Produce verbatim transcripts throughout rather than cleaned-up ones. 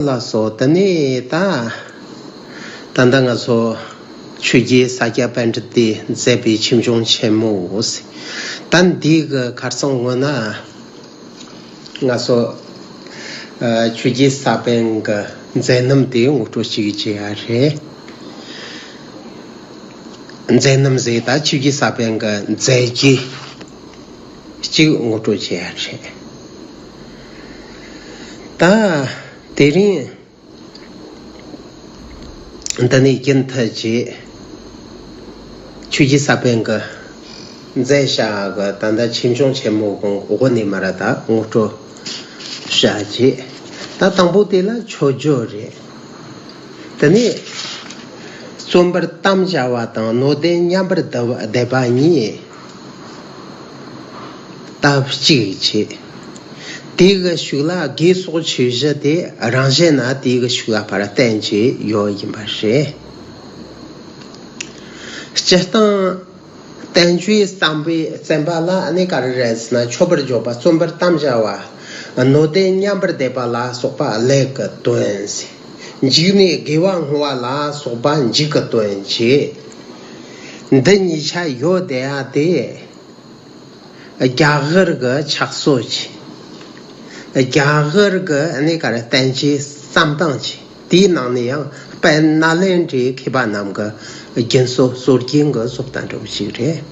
ལགས་སོ། དེ་ནས་ད་ད་ལྟ་ང་ཚོ་ཆོས་རྗེ་ས་སྐྱ་པཎྜི་ཏས་མཛད་པའི་ཆོས་འབྱུང་ཆེན་མོ། ད་འདི་གི་ཁར་སང་ངོ་ན་ང་ཚོ་ཨ་ཆོས་རྗེ་ས་པཎ་གྱི་མཛད་རྣམ་དེ་ངོ་སྤྲོད་ཅིག་བྱེད་ཡ་རེད། མཛད་རྣམ་ཟེར་ད་ཆོས་རྗེ་ས་པཎ་གྱི་མཛད་རྗེས་གཅིག་ངོ་སྤྲོད་བྱེད་ཡ་རེད། ད་དེ་རིང་འདི་ནས་རྒྱུན་མཐུད་ཀྱིས་ཆོས་རྗེ་ས་པཎ་གྱི་མཛད་བྱ་གི་ད་ལྟ་ཆོས་འབྱུང་ཆེན་མོ་གི་འོག་ནས་མར་ད་ངོ་སྤྲོད་བྱ་རྒྱུ། ད་དང་པོ་དེ་ལ་མཆོད་བརྗོད་རེད། དེ་ནས་རྩོམ་པར་དམ་བཅའ་བ་དང་ནོར་ལྡན་མཉམ་པར་བསྡེབས་པ་གཉིས་སྟབས་གཅིག་བྱས། དེ་གི་ཤུགས་ལ་དགེ་སོགས་ཆོས་བཞི་དེ་རང་བཞིན་ན་དེ་གི་ཤུགས་ལ་ཕར་བརྟེན་གྱི་ཡོད་ཡིན་པ་རེད། སྤྱིར་བཏང་བསྟན་བཅོས་བརྩམས་པའི་བརྩམས་པ་ལ་ཨ་ནི་ག་རེ་རེད་ཟེར་ན་མཆོད་པར་བརྗོད་པ། རྩོམ་པར་དམ་བཅའ་བ། ནོར་ལྡན་མཉམ་པར་བསྡེབས་པ་ལ་སོགས་པ་ཀླད་ཀྱི་དོན། འཇིགས་ནས་དགེ་བ་བསྔོ་བ་ལ་སོགས་པ་མཇུག་གི་དོན་བྱེད། འདི་གཉིས་ཆ་ཡོད་བསྡད་ཡ་དེ་རྒྱ་གར་གྱི་ཕྱག་སྲོལ་གྱི། རྒྱ་གར་གྱི་ཨ་ནི་ག་རེ་བསྟན་བཅོས་བརྩམས་སྟངས་ཀྱི། དེའི་ནང་ནས་ཡང་དཔལ་ནཱ་ལེནྡྲའི་མཁས་པ་རྣམས་ཀྱི་རྒྱུན་སྲོལ་སྲོལ་རྒྱུན་གྱི་བཟོ་ལྟ་འདྲ་བོ་ཞིག་རེད།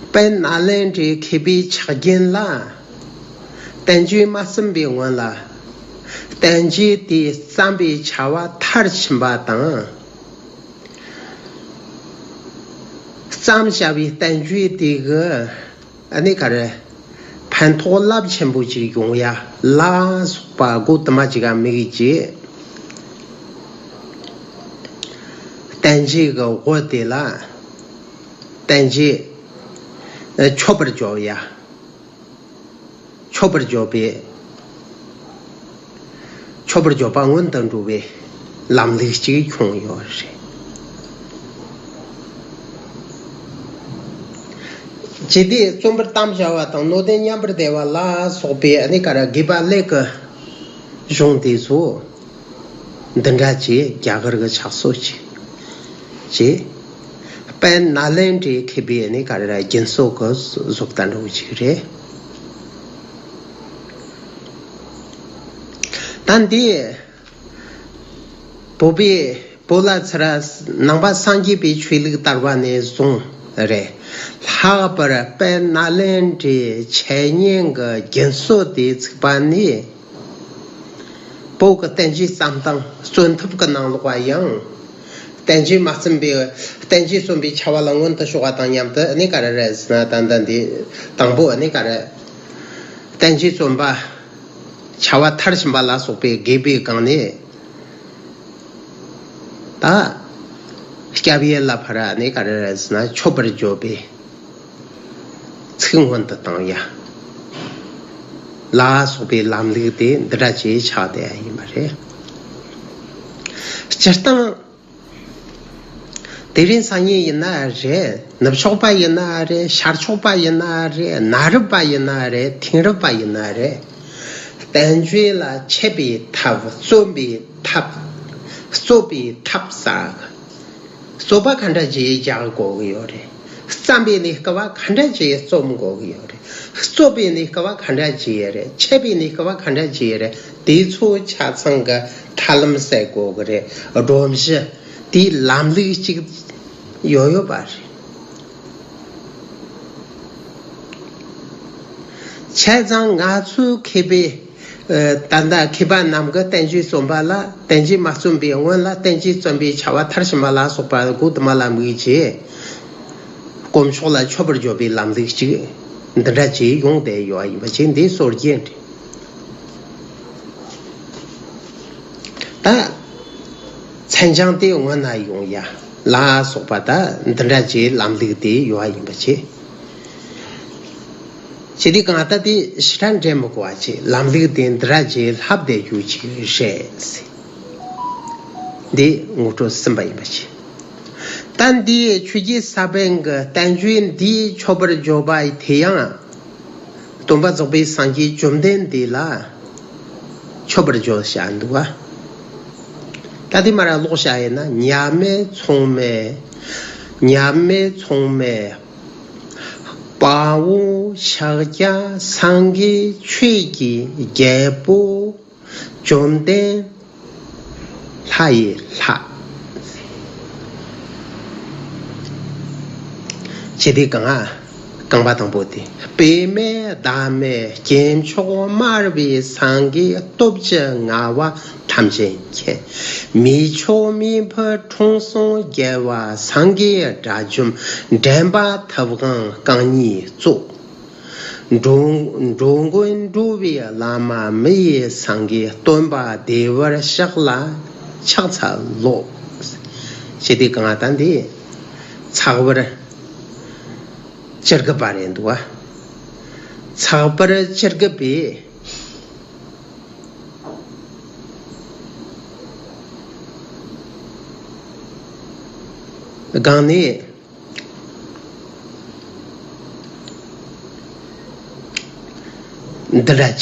དཔལ་ནཱ་ལེནྡྲའི་མཁས་པའི་ཕྱག་རྒྱུན་ལ། བསྟན་བཅོས་མ་བརྩམས་པའི་སྔོན་ལ། བསྟན་བཅོས་དེ་བརྩམས་པའི་བྱ་བ་མཐར་ཕྱིན་པ་དང་། བརྩམས་བྱ་བའི་བསྟན་བཅོས་དེ་གི་ཨ་ནི་ག་རེ། ཕན་ཐོགས་རླབས་ཆེན་པོ་ཅིག་ཡོང་ཡ་ལ་སོགས་པ་སྒོ་དུ་མ་ཅིག་ག་དམིགས་ཀྱིས། བསྟན་བཅོས་ཀྱི་དབུ་དེ་ལ་བསྟན་བཅོས་མཆོད་པར་བརྗོད་ཡ། མཆོད་པར་བརྗོད་པའི། མཆོད་པར་བརྗོད་པ་སྔོན་དུ་འགྲོ་བའི་ལམ་ལུགས་ཅིག་བྱུང་ཡོད་རེད། ཅི་སྟེ་རྩོམ་པར་དམ་བཅའ་བ་དང་ནོར་ལྡན་མཉམ་པར་བསྡེབས་པ་ལ་སོགས་པའི་ཨ་ནི་ག་རེ་དགེ་བ་ཀླད་ཀྱི་གཞུང་དེ་ཚོ། འདི་འདྲ་ཅིག་རྒྱ་གར་གྱི་ཕྱག་སྲོལ་ཅིག་ཅེས། དཔལ་ནཱ་ལེནྡྲའི་མཁས་པའི་ནི་ག་རེ་ར་རྒྱུན་སྲོལ་གྱི་བཟོ་ལྟ་འདྲ་བོ་ཅིག་རེད། ད་འདི་བོད་པའི་བོད་ལ་ཚུར་ནང་པ་སངས་རྒྱས་པའི་ཆོས་ལུགས་དར་བ་ནས་བཟུང་རེད། ལྷག་པར་དཔལ་ནཱ་ལེནྡྲའི་འཆད་ཉན་གྱི་རྒྱུན་སྲོལ་དེ་ཚུགས་པ་ནས། བོད་ཀྱི་བསྟན་བཅོས་བརྩམས་སྟངས་གསོན་ཐབས་ཀྱི་ནང་ལོགས་པ་ཡང་། བསྟན་བཅོས་མ་བརྩམས་པའི་བསྟན་བཅོས་རྩོམ་པའི་བྱ་བ་ལ་སྔོན་དུ་ཕྱོགས་པ་དང་མཉམ་དུ་ཨ་ནི་ག་རེ་རེད་ཟེར་ན་ད་ལྟ་འདི་དང་པོ་ཨ་ནི་ག་རེ། བསྟན་བཅོས་རྩོམ་པ། བྱ་བ་མཐར་ཕྱིན་པ་ལ་སོགས་པའི་དགེ་བའི་སྒང་ནས། ད། སྐྱབས་ཡུལ་ལ་ཕར་ནས་ག་རེ་རེད་ཟེར་ན་མཆོད་པར་བརྗོད་པའི་ཚིག་སྔོན་དུ་བཏང་ཡ། ལ་སོགས་པའི་ལམ་ལུགས་དེ་འདི་འདྲ་ཅིག་ཆགས་བསྡད་ཡ་ཡིན་པ་རེད། སྤྱིར་བཏང་། དེ་རིང་སང་ཉིན་ཡིན་ན་རེད། ནུབ་ཕྱོགས་པ་ཡིན་ན་རེད། ཤར་ཕྱོགས་པ་ཡིན་ན་རེད། གནའ་རབས་པ་ཡིན་ན་རེད། དེང་རབས་པ་ཡིན་ན་རེད། བསྟན་བཅོས་ལ་འཆད་པའི་ཐབས། རྩོམ་པའི་ཐབས། རྩོད་པའི་ཐབས་ཟེར། རྩོད་པ་ག་འདྲ་ཅིག་རྒྱག་དགོས་ཀྱི་ཡོད་རེད། བརྩམས་པའི་གནས་སྐབས་ག་འདྲ་ཅིག་རྩོམ་དགོས་ཀྱི་ཡོད་རེད། རྩོད་པའི་གནས་སྐབས་ག་འདྲ་ཅིག་རེད། འཆད་པའི་གནས་སྐབས་ག་འདྲ་ཅིག་རེད། དེ་ཚོ་ཆ་ཚང་གི་ཐབས་ལམ་གསལ་དགོས་ཀྱི་རེད། སྒྲོམ་གཞི་དེའི་ལམ་ལུགས་ཅིག་ཡོད་ཡོད་པ་རེད། བྱས་ཙང་ང་ཚོའི་མཁས་པའི། ཨ། ད་ལྟ་མཁས་པ་རྣམས་ཀྱིས་བསྟན་བཅོས་རྩོམ་པ་ལ་བསྟན་བཅོས་མ་རྩོམ་པའི་སྔོན་ལ་བསྟན་བཅོས་རྩོམ་པའི་བྱ་བ་མཐར་ཕྱིན་པ་ལ་སོགས་པ་སྒོ་དུ་མ་ལ་དམིགས་བྱས། དཀོན་མཆོག་ལ་མཆོད་པར་བརྗོད་པའི་ལམ་ལུགས་ཅིག་འདི་འདྲ་ཅིག་ཡོང་བསྡད་ཡོད་པ་ཡིན་པ་ཅིག་འདི་སྲོལ་རྒྱུན་རེད། ད། མཚན་བྱང་དེ་སྔོན་ན་ཡོང་ཡ་ལ་སོགས་པ་ད་འདི་འདྲ་ཅིག་ལམ་ལུགས་དེ་ཡོད་པ་ཡིན་པ་ཅིག་ཅི་སྟེ་གང་ལྟར་དེ་ཞེ་དྲག་འགྲེལ་མི་དགོས་པ་ཅིག་ལམ་ལུགས་དེ་འདི་འདྲ་ཅིག་ལྷབ་བསྡད་རྒྱུ་ཅིག་རེད། འདི་ངོ་སྤྲོད་ཟིན་པ་ཡིན་པ་ཅིག་ད་འདི་ཆོས་རྗེ་ས་པཎ་གྱི་བསྟན་བཅོས་འདིའི་མཆོད་པར་བརྗོད་པ་དེ་ཡང་། སྟོན་པ་རྫོགས་པའི་སངས་རྒྱས་བཅོམ་ལྡན་འདས་ལ། མཆོད་པར་བརྗོད་བྱ་འདུག་བ། ད་དེ་མར་ཀློག་བྱ་ཡིན་ན། ཉ་མེད་ཚོང་མེད། ཉ་མེད་ཚོང་མེད། དཔའ་བོ་ཤཱཀྱ་སེང་གེ་ཆོས་ཀྱི་རྒྱལ་པོ། བཅོམ་ལྡན་ལྷ་ཡི་ལྷ། ཞེས་དེ་གང་ཨ། རྐང་པ་དང་པོ་དེ། དཔེ་མེད་བདག་མེད་སྐྱེས་མཆོག་སྨྲ་བའི་སེང་གེ། སྟོབས་ཀྱི་ངལ་བ་ཐམས་ཅད་མཁྱེན། མི་མཆོག་མི་ཕམ་འཁྲུངས་སོང་རྒྱལ་བ་སེང་གེ། དགྲ་བཅོམ་འདྲེན་པ་ཐུབ་དབང་རྐང་གཉིས་གཙོ། འགྲོ་འགྲོ་མགོན་འགྲོ་བའི་བླ་མ་མི་ཡི་སེང་གེ། སྟོན་པ་བདེ་བར་གཤེགས་ལ་ཕྱག་འཚལ་ལོ། ཞེས་དེ་གང་ལྟར་འདི་ཚེག་བར་བཅུ་དགུ་པ་རེད་འདུག་བ། ཚེག་བར་བཅུ་དགུ་པའི་སྒང་ནས། འདི་འདྲ་བྱས།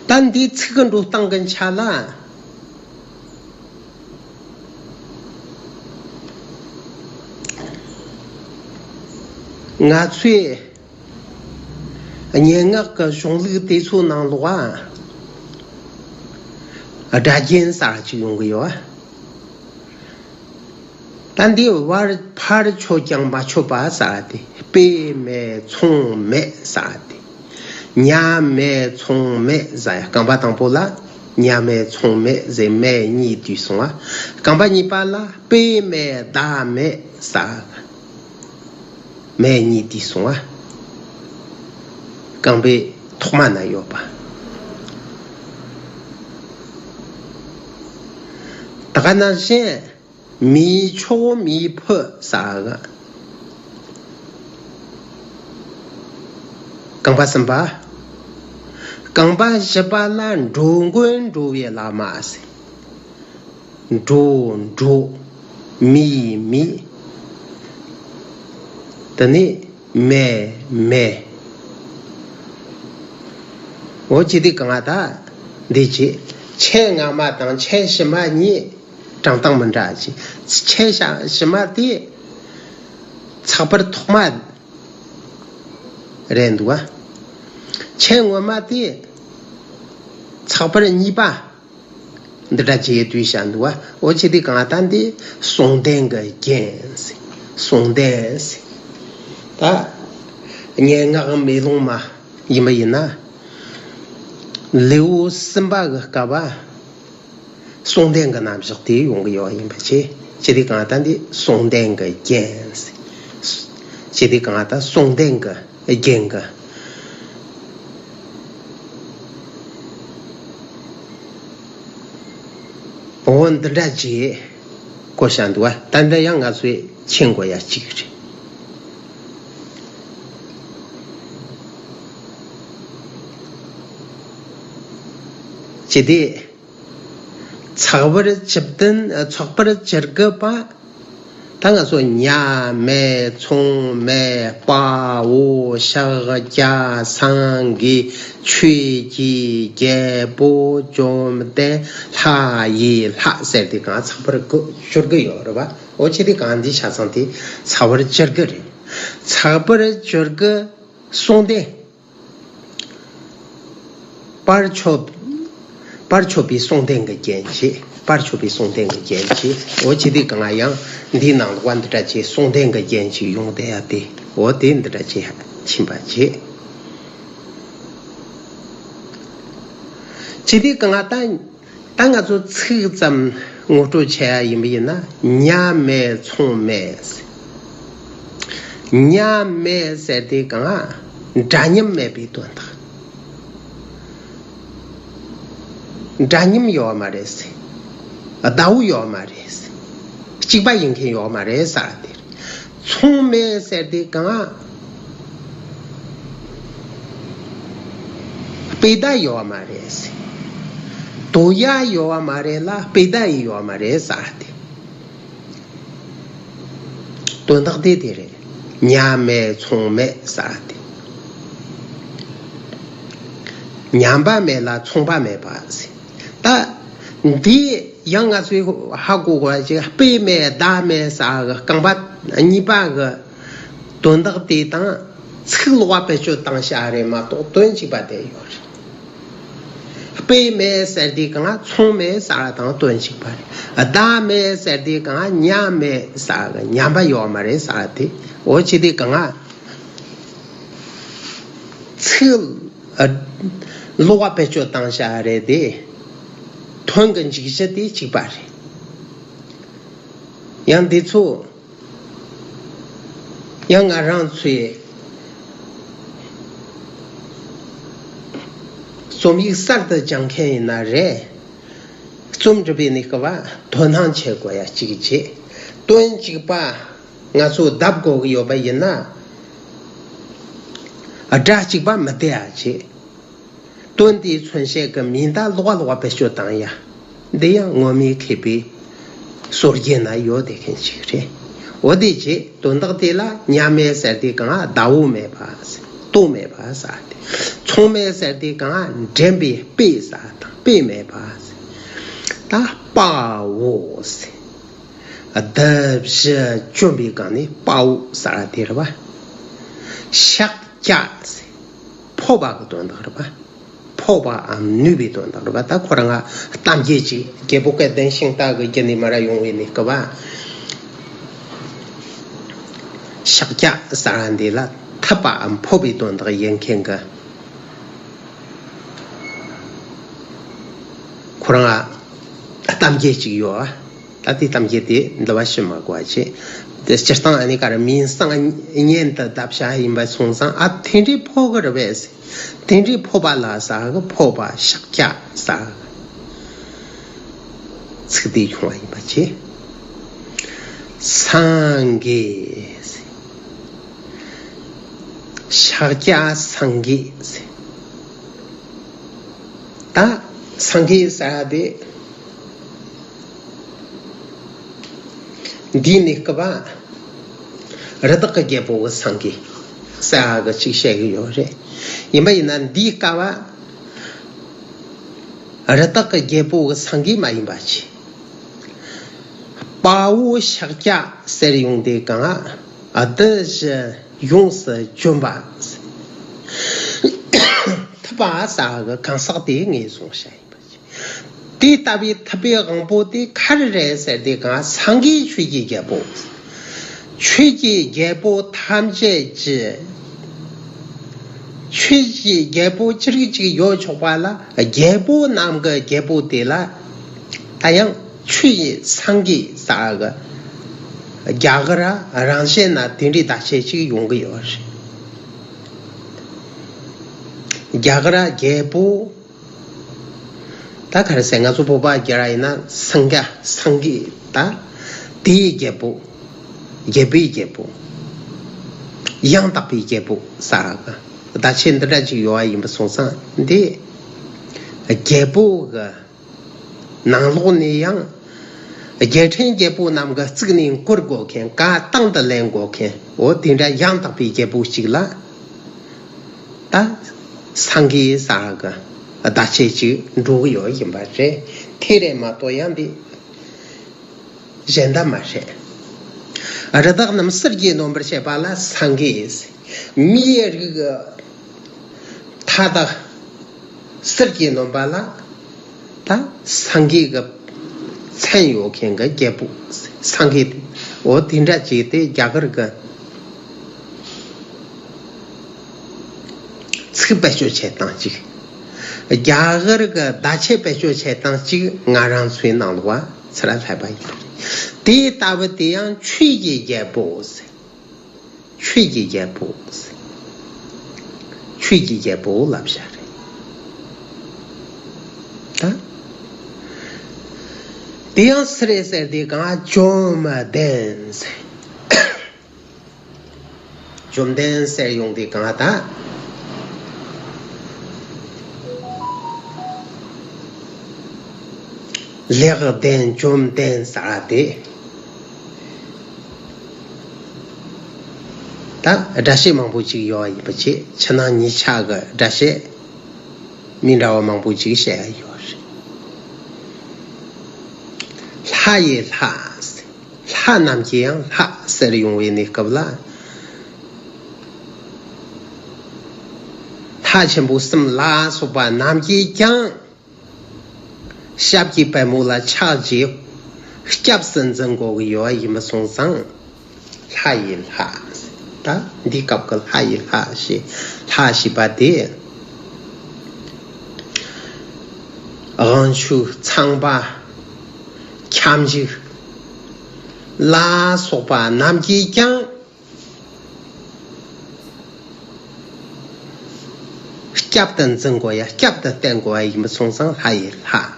ད་འདིའི་ཚིག་གི་འགྲོ་སྟངས་ཀྱི་ཆ་ལ། ང་ཚོས་སྙན་ངག་གི་གཞུང་ལུགས་དེ་ཚོའི་ནང་ལོགས་ཨ། སྒྲ་རྒྱན་གསར་ཅིག་ཡོང་གི་ཡོད་ཨ། ད་འདི་བར་ཕར་ཆོད་ཀྱང་མ་ཆོད་པ་ཟེར་ཏེ། དཔེ་མེད་ཚོང་མེད་ཟེར་ཏེ། ཉ་མེད་ཚོང་མེད་ཟེར། རྐང་པ་དང་པོ་ལ་ཉ་མེད་ཚོང་མེད་ཟེར་མེད་གཉིས་བསྡུས་སོང་བ། རྐང་པ་གཉིས་པ་ལ་དཔེ་མེད་བདག་མེད་ཟེར། མེད་གཉིས་བསྡུས་སོང་བ། རྐང་པའི་ཐོག་མ་ན་ཡོད་པ། ད་ག་ནང་བཞིན། མི་མཆོག་མི་ཕམ་ཟེར་ག། རྐང་པ་གསུམ་པ། རྐང་པ་བཞི་པ་ལ་འགྲོ་མགོན་འགྲོ་བའི་བླ་མ་ཟེར། འགྲོ་འགྲོ། མི་མི། དེ་ནས་མེད་མེད། འོ་ཅི་སྟེ་གང་ལྟར་འདི་བྱས། ཆེ་སྔ་མ་དང་ཆེ་ཕྱི་མ་གཉིས་བགྲངས་སྟངས་མི་འདྲ་ཅིག་ཆེ་ཕྱི་མ་དེ་ཚེག་བར་ཐོག་མ་རེད་འདུག་བ། ཆེ་སྔོན་མ་དེ་ཚེག་བར་གཉིས་པ། འདི་འདྲ་བྱས་བསྡུས་བཞག་འདུག་བ། འོ་ཅི་སྟེ་གང་ལྟར་འདི་གསུང་ལྡན་གྱི་རྒྱན་ཟེར། གསུང་ལྡན་ཟེར། ད་སྙན་ངག་མེ་ལོང་མ་ཡིན་པ་ཡིན་ན། ལེའུ་གསུམ་པ་གི་སྐབས་པ། གསུང་ལྡན་གྱི་རྣམ་གཞག་དེ་ཡོང་གི་ཡོད་ཡིན་པ་བྱས། ཅི་སྟེ་གང་ལྟར་འདི་གསུང་ལྡན་གྱི་རྒྱན་ཟེར། ཅི་སྟེ་གང་ལྟར་གསུང་ལྡན་གྱི་རྒྱན་གྱི། འོ་འདི་འདྲ་བྱས་གོ་བཞག་འདུག་བ། ད་འདི་ཡང་ང་ཚོས་མཁྱེན་དགོས་ཡ་གཅིག་རེད། ཅི་སྟེ། ཚེག་བར་བཅུ་བདུན། ཚེག་བར་བཅུ་དགུ་པ། ད་ང་ཚོ་ཉ་མེད་ཚོང་མེད་དཔའ་བོ་ཤཱཀྱ་སེང་གེ་ཆོས་ཀྱི་རྒྱལ་པོ་བཅོམ་ལྡན་ལྷ་ཡི་ལྷ་ཟེར་ཏེ་གང་ཚེག་བར་དགུ་བཅུ་དགུ་ཡོད་རེད་བ། འོ་ཅི་སྟེ་གང་འདི་ཆ་ཚང་དེ་ཚེག་བར་བཅུ་དགུ་རེད། ཚེག་བར་བཅུ་དགུ་གསུང་ལྡན། པར་ཆོད། པར་ཆོད་པའི་གསུང་ལྡན་གྱི་རྒྱན་བྱས། པར་ཆོད་པའི་གསུང་ལྡན་གྱི་རྒྱན་བྱས། འོ་ཅི་སྟེ་གང་ཡང་འདིའི་ནང་ལོགས་པ་འདི་འདྲ་བྱས་གསུང་ལྡན་གྱི་རྒྱན་ཅིག་ཡོང་བསྡད་ཡ་དེ། འོ་དེ་འདི་འདྲ་བྱས་ཕྱིན་པ་བྱས། ཅི་སྟེ་གང་ལྟར། ད་ང་ཚོ་ཚིག་ཙམ་ངོ་སྤྲོད་བྱས་ཡ་ཡིན་པ་ཡིན་ན། ཉ་མེད་ཚོང་མེད་ཟེར། ཉ་མེད་ཟེར་དེ་གང་འདྲ་མཉམ་མེད་པའི་དོན་དག་འདྲ་མཉམ་ཡོད་མ་རེད་ཟེར། ཟླ་བོ་ཡོད་མ་རེད་ཟེར། གཅིག་པ་ཡིན་མཁན་ཡོད་མ་རེད་ཟེར་དེ། ཚོང་མེད་ཟེར་དེ་གང་། དཔེ་ཟླ་ཡོད་མ་རེད་ཟེར། དོ་ཡ་ཡོད་མ་རེད་ལ་དཔེ་ཟླ་ཡི་ཡོད་མ་རེད་ཟེར་དེ། དོན་དག་དེ་དེ་རེད། ཉ་མེད་ཚོང་མེད་ཟེར་དེ། ཉམས་པ་མེད་ལ་མཚུངས་པ་མེད་པ་ཟེར། ད་འདི་ཡང་ང་ཚོས་ཧ་གོ་དགོས་པ་ཅིག་དཔེ་མེད་བརྡ་མེད་ཟེར་གི་རྐང་པ་གཉིས་པ་གི་དོན་དག་དེ་དང་ཚིག་ལོགས་པ་བེད་སྤྱོད་བཏང་བཞག་རེད་མ་གཏོགས་དོན་གཅིག་པ་དེ་ཡོད་རེད། དཔེ་མེད་ཟེར་དུས་གང་མཚུངས་མེད་ཟེར་བ་དང་དོན་གཅིག་པ་རེད། བརྡ་མེད་ཟེར་དུས་གང་ཉམས་མེད་ཟེར་གི་ཉམས་པ་ཡོད་མ་རེད་ཟེར་བ་དེ། འོ་བྱེད་དུས་གང་ཚིག་ལོགས་པ་བེད་སྤྱོད་བཏང་བཞག་རེད་དེ། དོན་གྱི་འཇུག་གཞི་དེ་གཅིག་པ་རེད། ཡང་འདི་ཚོ་ཡང་ང་རང་ཚོས་རྩོམ་ཡིག་གསར་དུ་སྦྱང་མཁན་ཡིན་ན་རེད། རྩོམ་འབྲི་བའི་གནས་སྐབས་དོ་སྣང་བྱེད་དགོས་ཡ་གཅིག་བྱས། དོན་གཅིག་པ་ང་ཚོ་ལྡབ་དགོས་ཀྱི་ཡོད་པ་ཡིན་ན། སྒྲ་གཅིག་པ་མི་བདེ་ཡ་བྱས། དོན་དེའི་མཚོན་བྱེད་ཀྱི་མིང་བརྡ་ལོགས་ལོགས་བེད་སྤྱོད་བཏང་ཡ། འདི་ཡང་ངོ་མའི་མཁས་པའི་སྲོལ་རྒྱུན་ན་ཡོད་བསྡད་མཁན་ཞིག་རེད། འོ་དེ་རྗེས་དོན་དག་དེ་ལ་ཉམས་མེད་ཟེར་དུས་གང་ཟླ་བོ་མེད་པ་ཟེར། ལྟོ་མེད་པ་ཟེར་ཏེ། མཚུངས་མེད་ཟེར་དུས་གང་འདྲེན་པའི་དཔེ་ཟེར་དང་དཔེ་མེད་པ་ཟེར། ད་དཔའ་བོ་ཟེར། གདུལ་བྱ་བཅོམ་པའི་སྒང་ནས་དཔའ་བོ་ཟེར་དེ་རེད་པ། ཤཱཀྱ་ཟེར། ཕོབ་པ་གི་དོན་དག་རེད་པ། ཕོབ་པའམ་ནུས་པའི་དོན་དག་རེད་པ། ད་ཁོ་རང་ང་གཏམ་རྒྱུད་ཅིག་རྒྱལ་པོ་སྐལ་ལྡན་ཤིང་རྟ་གི་རྒྱུད་ནས་མར་ཡོང་བའི་གནས་སྐབས་པ། ཤཱཀྱ་ཟེར་འདི་ལ་ཐུབ་པའམ་ཕོབ་པའི་དོན་དག་ཡིན་མཁན་གི། ཁོ་རང་ང་གཏམ་རྒྱུད་ཅིག་ཡོད་ཨ། ད་དེ་གཏམ་རྒྱུད་དེ་འདི་བ་ཞུ་མ་དགོས་པ་བྱས། དེ་སྤྱིར་བཏང་ཨ་ནི་ག་རེ་མིང་སང་སྙན་དུ་བརྡབས་བྱ་ཡིན་པ་སོང་ཙང་ཨ་དེ་འདྲའི་ཕོབ་གི་རེད་པས། དེ་འདྲའི་ཕོབ་པ་ལ་ཟེར་གི་ཕོབ་པ་ཤཱཀྱ་ཟེར་གི་ཚིག་དེ་བྱུང་བ་ཡིན་པ་བྱས། སངས་རྒྱས་ཟེར། ཤཱཀྱ་སངས་རྒྱས་ཟེར། ད་སངས་རྒྱས་ཟེར་བ་དེ་འདིའི་གནས་སྐབས་པ་རི་དྭགས་ཀྱི་རྒྱལ་པོ་གི་སངས་རྒྱས་ཟེར་བ་གི་ཅིག་བཤད་གི་ཡོད་རེད། ཡིན་པ་ཡིན་ན་འདིའི་སྐབས་པ་རི་དྭགས་ཀྱི་རྒྱལ་པོ་གི་སངས་རྒྱས་མ་ཡིན་པ་ཅིག་དཔའ་བོ་ཤཱཀྱ་ཟེར་ཡོང་དུས་གང་གདུལ་བྱ་ཡོངས་སུ་འཇོམས་པ། ཐུབ་པ་ཟེར་གི་གང་ཟག་དེ་ངོས་བཟུང་བྱ་ཡིན་པ་ཅིག་དེ་ལྟ་བུའི་ཐུབ་པའི་དབང་པོ་དེ་ག་རེ་རེད་ཟེར་དུས་གང་སངས་རྒྱས་ཆོས་ཀྱི་རྒྱལ་པོ། ཆོས་ཀྱི་རྒྱལ་པོ་ཐམས་ཅད་ཀྱི། ཆོས་ཀྱི་རྒྱལ་པོ་ཅི་རིགས་ཅིག་ཡོད་ཆོག་པ་ལ་རྒྱལ་པོ་རྣམས་ཀྱི་རྒྱལ་པོ་དེ་ལ་ད་ཡང་ཆོས་ཀྱི་སངས་རྒྱས་ཟེར་གི་རྒྱ་གར་རང་བཞིན་ན་དེ་འདྲའི་བརྡ་ཆད་ཅིག་ཡོང་གི་ཡོད་རེད། རྒྱ་གར་རྒྱལ་པོ། ད་ག་རེ་ཟེར་ང་ཚོ་བོད་པ་རྒྱ་ར་ཡིན་ན་སངས་རྒྱས་སངས་རྒྱས་ད་དེའི་རྒྱལ་པོ། རྒྱལ་པོའི་རྒྱལ་པོ། ཡང་དག་པའི་རྒྱལ་པོ་ཟེར་གི་བརྡ་ཆད་འདི་འདྲ་ཅིག་ཡོད་པ་ཡིན་པ་སོང་ཙང་འདི་རྒྱལ་པོ་གི་ནང་ལོགས་ནས་ཡང་རྒྱལ་ཕྲན་རྒྱལ་པོ་རྣམས་ཀྱི་གཙུག་ནས་འཁོར་དགོས་མཁན་བཀའ་དང་དུ་ལེན་དགོས་མཁན་འོ་དེ་འདྲ་ཡང་དག་པའི་རྒྱལ་པོ་གཅིག་ལ། ད་སངས་རྒྱས་ཟེར་གི་བརྡ་ཆད་ཅིག་འགྲོ་གི་ཡོད་ཡིན་པ་རེད། དེ་རེད་མ་གཏོགས་ཡང་འདི་གཞན་དག་མ་རེད། རི་དྭགས་རྣམས་ཟུར་གྱིས་ནོན་པར་བྱེད་པ་ལ་སངས་རྒྱས། མིའི་རིགས་མཐའ་དག་ཟུར་གྱིས་ནོན་པ་ལ། ད་སངས་རྒྱས་ཀྱི་མཚན་ཡོད་མཁན་གྱི་རྒྱལ་པོ། སངས་རྒྱས་དེ་འོ་དེ་འདྲ་བྱས་ཏེ་རྒྱ་གར་གྱི་ཚིག་བེད་སྤྱོད་བྱེད་སྟངས་གཅིག་རྒྱ་གར་གྱི་བརྡ་ཆད་བེད་སྤྱོད་བྱེད་སྟངས་གཅིག་ང་རང་ཚོའི་ནང་ལོགས་པ་ཚུར་ལ་སླེབས་པ་ཡིན། དེ་ལྟ་བུ་དེ་ཡང་ཆོས་ཀྱི་རྒྱལ་པོ། ཆོས་ཀྱི་རྒྱལ་པོ། ཆོས་ཀྱི་རྒྱལ་པོ་ལབ་བྱ་རེད། ད། དེ་ཡང་སུ་རེད་ཟེར་དུས་གང་བཅོམ་ལྡན་ཟེར། བཅོམ་ལྡན་ཟེར་ཡོང་དུས་གང་ད། ལེགས་ལྡན་བཅོམ་ལྡན་ཟེར་བ་དེ། ད་སྒྲ་བཤད་མང་པོ་ཅིག་ཡོད་པ་ཡིན་པ་བྱས་ཕྱི་ནང་གཉིས་ཆ་གི་སྒྲ་བཤད་ མི་འདྲ་བ་མང་པོ་ཅིག་བཤད་ཡ་ཡོད་རེད། ལྷ་ཡི་ལྷ། ལྷ་རྣམས་ཀྱི་ཡང་ལྷ་ཟེར་ཡོང་བའི་གནས་སྐབས་ལ། ལྷ་ཆེན་པོ་གསུམ་ལ་སོགས་པ་རྣམས་ཀྱིས་ཀྱང་ཞབས་ཀྱི་པད་མོ་ལ་ཕྱག་བགྱིའོ། སྐྱབས་སུ་འཛིན་དགོས་ཀྱི་ཡོད་ཡིན་པ་སོང་ཙང་། ལྷ་ཡི་ལྷ། ད་འདི་སྐབས་ཀྱི་ལྷ་ཡི་ལྷ་ཞེས་ལྷ་ཞེས་པ་དེ། དབང་ཕྱུག་ཚངས་པ། ཁྱབ་འཇུག་ལ་སོགས་པ་རྣམས་ཀྱིས་ཀྱང་སྐྱབས་དང་འཛིན་དགོས་ཡ། སྐྱབས་དང་བསྟེན་དགོས་ཡ་ཡིན་པ་སོང་ཙང་ལྷ་ཡི་ལྷ།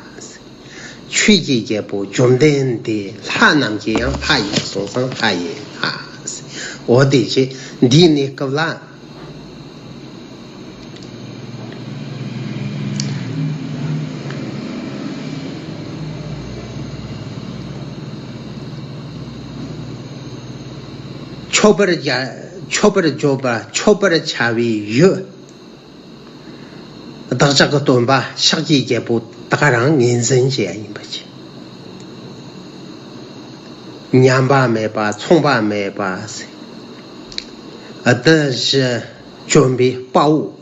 ཆོས་ཀྱི་རྒྱལ་པོ་བཅོམ་ལྡན་འདས་ལྷ་རྣམས་ཀྱི་ཡང་ལྷ་ཡིན་པ་སོང་ཙང་ལྷ་ཡི་ལྷ། འོ་དེ་བྱས་འདིའི་གནས་སྐབས་ལ། མཆོད་པར་བྱ། མཆོད་པར་བརྗོད་པ། མཆོད་པར་བྱ་བའི་ཡུལ། བདག་ཅག་གི་སྟོན་པ་ཤཱཀྱའི་རྒྱལ་པོ་ད་ག་རང་ངོས་འཛིན་བྱེད་ཡ་ཡིན་པ་བྱས། ཉམས་པ་མེད་པ། མཚུངས་པ་མེད་པ། བདུད་བཞི་འཇོམས་པའི་དཔའ་བོ།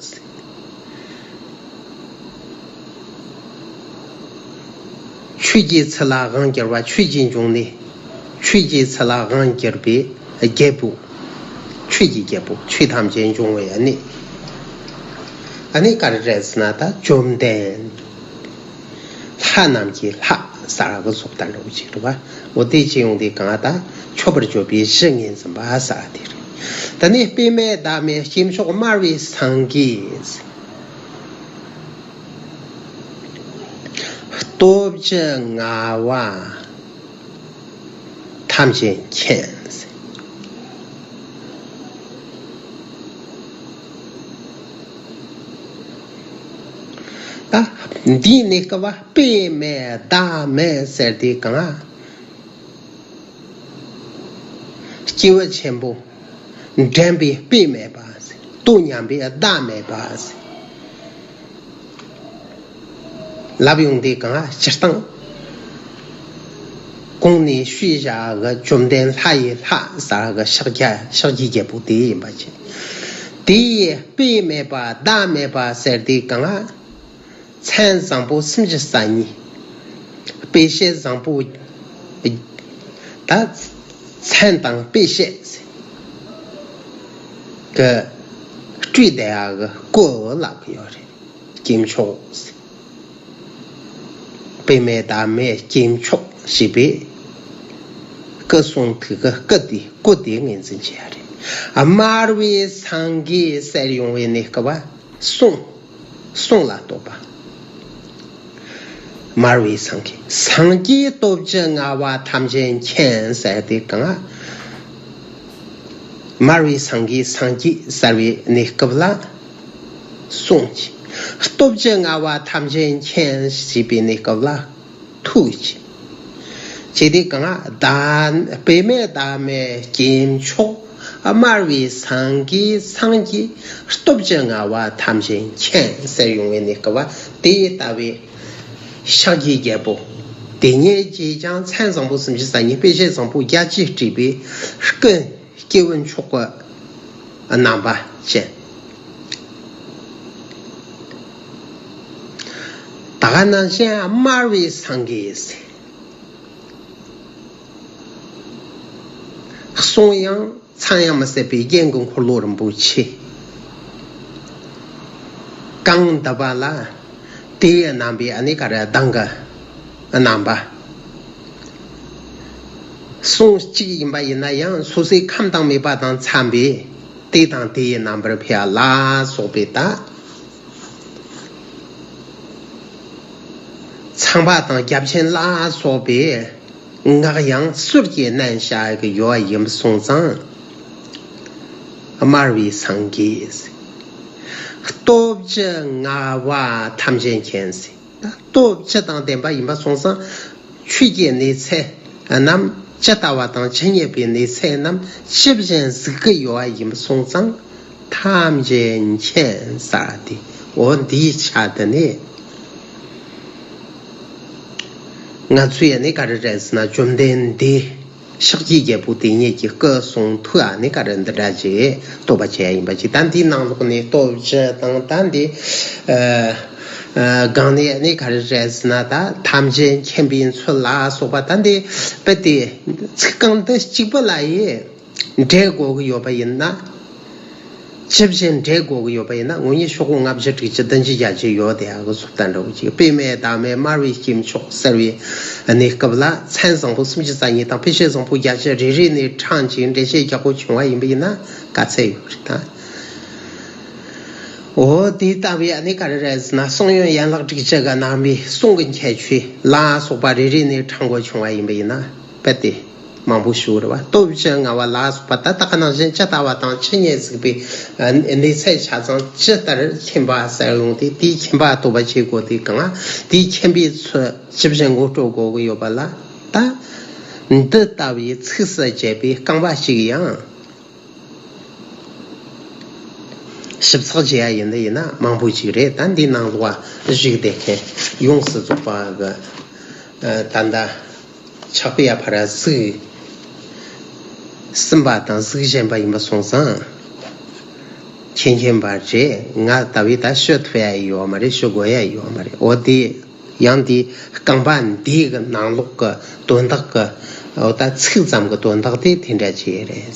ཆོས་ཀྱི་ཚུལ་ལ་དབང་བསྒྱུར་བ། ཆོས་ཀྱི་འབྱུང་གནས། ཆོས་ཀྱི་ཚུལ་ལ་དབང་བསྒྱུར་བའི་རྒྱལ་པོ། ཆོས་ཀྱི་རྒྱལ་པོ། ཆོས་ཐམས་ཅད་འབྱུང་བའི་གནས། ཨ་ནི་ག་རེ་རེད་ཟེར་ན་ད་བཅོམ་ལྡན། ལྷ་རྣམས་ཀྱི་ལྷ་ཟེར་གི་སོགས་དང་འདྲ་བོ་ཅིག་རེད་བ། འོ་དེ་ཅི་ཡོང་དེ་གང་ལྟར་མཆོད་པར་བརྗོད་པའི་གཞི་ངོས་འཛིན་པ་ཟེར་དེ་རེད། ད་ནི་དཔེ་མེད་བདག་མེད་སྐྱེས་མཆོག་དམར་བའི་སེང་གེ། སྟོབས་བཅུ་མངའ་བ་ཐམས་ཅད་མཁྱེན། ད་འདིའི་གནས་སྐབས་པ་དཔེ་མེད་བདག་མེད་ཟེར་དེ་གང་། སྐྱེས་བུ་ཆེན་པོ་འདྲེན་པའི་དཔེ་མེད་པ། བསྟོད་སྙམ་པའི་བདག་མེད་པ། ལབ་ཡོང་དེ་གང་སྤྱིར་བཏང་གོང་ནས་ཞུས་བཞག་གི་བཅོམ་ལྡན་ལྷ་ཡི་ལྷ་ཟེར་གི་ཤཱཀྱ་ཤཱཀྱའི་རྒྱལ་པོ་དེ་ཡིན་པ་བྱས། དེ་ཡི་དཔེ་མེད་པ་བདག་མེད་པ་ཟེར་དེ་གང་། མཚན་བཟང་པོ་སུམ་ཅུ་རྩ་གཉིས། དཔེ་བྱད་བཟང་པོ། ད་མཚན་དང་དཔེ་བྱད་ཀྱི་སྤྲུལ་བསྡད་ཡག་གི་སྐུ་ལབ་གི་ཡོད་རེད། སྐྱེས་མཆོག་དཔེ་མེད་བདག་མེད་སྐྱེས་མཆོག་ཞེས་པའི་སྐུ་གསུང་ཐུགས་ཀྱི་སྐུ་དེ་སྐུ་དེ་ངོས་འཛིན་བྱེད་ཡ་རེད། དམར་བའི་སེང་གེ་ཟེར་ཡོང་བའི་གནས་སྐབས་པ་གསུང་། གསུང་ལ་བསྟོད་པ། དམར་བའི་སེང་གེ། སངས་རྒྱས་སྟོབས་བཅུ་མངའ་བ་ཐམས་ཅད་མཁྱེན་ཟེར་དེ་གང་། དམར་བའི་སེང་གེ་སངས་རྒྱས་ཟེར་བའི་གནས་སྐབས་ལ་གསུང་གི། སྟོབས་བཅུ་མངའ་བ་ཐམས་ཅད་མཁྱེན་ཞེས་པའི་གནས་སྐབས་ལ་ཐུགས་ཀྱི། ཅེས་དེ་གང་། བདག་དཔེ་མེད་བདག་མེད་སྐྱེས་མཆོག་དམར་བའི་སེང་གེ་སངས་རྒྱས་སྟོབས་བཅུ་མངའ་བ་ཐམས་ཅད་མཁྱེན་ཟེར་ཡོང་བའི་གནས་སྐབས་པ་དེ་ལྟ་བུའི་ཤཱཀྱའི་རྒྱལ་པོ། དེ་ཉིད་ཀྱིས་ཀྱང་མཚན་བཟང་པོ་སུམ་ཅུ་རྩ་གཉིས། དཔེ་བྱད་བཟང་པོ་བརྒྱད་ཅུས་སྤྲས་པའི་སྐུ། སྐྱེས་བུ་མཆོག་གི་རྣམ་པ་ཅན། ད་ག་ནང་བཞིན་དམར་བའི་སེང་གེ་ཟེར། གསུང་ཡང་མཚན་ཡང་མི་ཟད་པའི་རྒྱན་གྱི་འཁོར་ལོ་རིན་པོ་ཆེ། གང་འདུས་པ་ལ་དེའི་རྣམ་པའི་ཨ་ནི་ག་རེ་གདངས་ཀྱི་རྣམ་པ། གསུང་གཅིག་ཡིན་པ་ཡིན་ན་ཡང་སོ་སོའི་ཁམས་དང་མོས་པ་དང་འཚམ་པའི་དེ་དང་དེའི་རྣམ་པར་ཕྱེ་ལ་སོགས་པའི་ད། ཚངས་པ་དང་བརྒྱ་བྱིན་ལ་སོགས་པའི་སྔགས་ཡང་གསོལ་གྱིས་མནན་བྱ་གི་ཡོད་ཡིན་སོང་ཙང་། དམར་བའི་སེང་གེ། སྟོབས་བཅུ་མངའ་བ་ཐམས་ཅད་མཁྱེན། སྟོབས་བཅུ་དང་ལྡན་པ་ཡིན་པ་སོང་ཙང་། ཆོས་ཀྱི་གནས་ཚད་རྣམས་ཇི་ལྟ་བ་དང་ཇི་སྙེད་པའི་གནས་ཚད་རྣམས་ཇི་བཞིན་གཟིགས་ཀྱི་ཡོད་ཡིན་པ་སོང་ཙང་། ཐམས་ཅད་མཁྱེན་ཟེར་དེ་ འོ་འདིའི་ཆ་དེ་ནི། ང་ཚོས་ནི་ག་རེ་རེད་ཟེར་ན། བཅོམ་ལྡན་འདས་ཤཱཀྱའི་རྒྱལ་པོ་དེ་ཉིད་ཀྱི་སྐུ་གསུང་ཐུགས་ཨ་ནི་ག་རེ་འདི་འདྲ་ཅིག་བསྟོད་པ་བྱས་ཡིན་པ་ཅིག་ད་འདིའི་ནང་ལོགས་ནས་སྟོབས་བཅུ་དང་ད་འདི་ཨ་ཨ་གང་ནས་ནི་ག་རེ་རེད་ཟེར་ན། ད་ཐམས་ཅད་མཁྱེན་པའི་མཚོ་ལ་སོགས་པ་ད་འདི་དཔེ་དེ་ཚིག་རྐང་འདི་གཅིག་པུ་ལ་ཡིན། འགྲེལ་དགོས་ཀྱི་ཡོད་པ་ཡིན་ན། ཇི་བཞིན་འགྲེལ་དགོས་ཀྱི་ཡོད་པ་ཡིན་ན། ངོ་ཉིད་ཤོག་གུ་ལྔ་བཅུ་དྲུག་ཅུ་བདུན་ཅུ་བརྒྱད་ཅུ་ཡོད་དེ། ཨ་གི་སུབ་ད་འདྲ་བོ་ཅིག་དཔེ་མེད་བདག་མེད་དམར་བའི་སྐྱེས་མཆོག་ཟེར་བའི་གནས་སྐབས་ལ། མཚན་བཟང་པོ་སུམ་ཅུ་རྩ་གཉིས་དང་། དཔེ་བྱད་བཟང་པོ་བརྒྱད་ཅུ་རེ་རེ་ནས་དྲངས་ཀྱིན་འགྲེལ་བཤད་རྒྱག་དགོས་བྱུང་བ་ཡིན་པ་ཡིན་ན་ག་ཚད་ཡོད་རེད་ད། འོ་དེ་ལྟ་བུའི་ཨ་ནི་ག་རེ་རེད་ཟེར་ན། གསང་ཡུམ་ཡན་ལག་དྲུག་ཅུ་གི་རྣམ་པའི་གསུང་གི་ཁྱད་ཆོས་ལ་སོགས་པ་རེ་རེ་ནས་དྲངས་དགོས་བྱུང་བ་ཡིན་པ་ཡིན་ན། དཔེ་དེ་མང་པོ་ཞིག་རེད་བ། སྟོབས་བཅུ་མངའ་བ་ལ་སོགས་པ་ད་ལྟ་ག་ནང་བཞིན་ཇི་ལྟ་བ་དང་ཇི་སྙེད་གཟིགས་པའི་ཨ་གནས་ཚད་ཆ་ཚང་ཇི་ལྟར་མཁྱེན་པ་གསལ་ཡོང་སྟེ། དེའི་མཁྱེན་པ་རྟོགས་པར་བྱེད་དགོས་དེ་གང་། དེའི་མཁྱེན་པའི་ཚུལ་ཇི་བཞིན་ངོ་སྤྲོད་དགོས་ཀྱི་ཡོད་པ་ལ། ད་འདི་ལྟ་བུའི་ཚིགས་སུ་བཅད་པའི་རྐང་པ་ཞིག་ཡང་ཞིབ་ཚགས་བྱེད་ཡ་ཡིན་འདི་ཡིན་ན་མང་པོ་ཞིག་རེད། ད་འདི་ནང་ལོགས་བཞུགས་བསྡད་མཁན་ཡོངས་སུ་རྫོགས་པ་གི་ཨ་ད་ལྟ་ཕྱག་དཔེ་ཡ་ཕ་ར་གཟིགས་ཟིན་པ་དང་གཟིགས་བཞིན་པ་ཡིན་པ་སོང་ཙང་། མཁྱེན་མཁྱེན་པ་རེད། ང་ལྟ་བུའི་ད་ཞུ་ཐུབ་ཡ་ཡོད་མ་རེད། ཞུ་དགོས་ཡ་ཡོད་མ་རེད། འོ་དེ་ཡང་དེ་རྐང་པ་འདི་གི་ནང་ལོགས་ཀྱི་དོན་དག་གི། འོ་ད་ཚིག་ཙམ་གྱི་དོན་དག་དེ་དེ་འདྲ་ཅིག་རེད།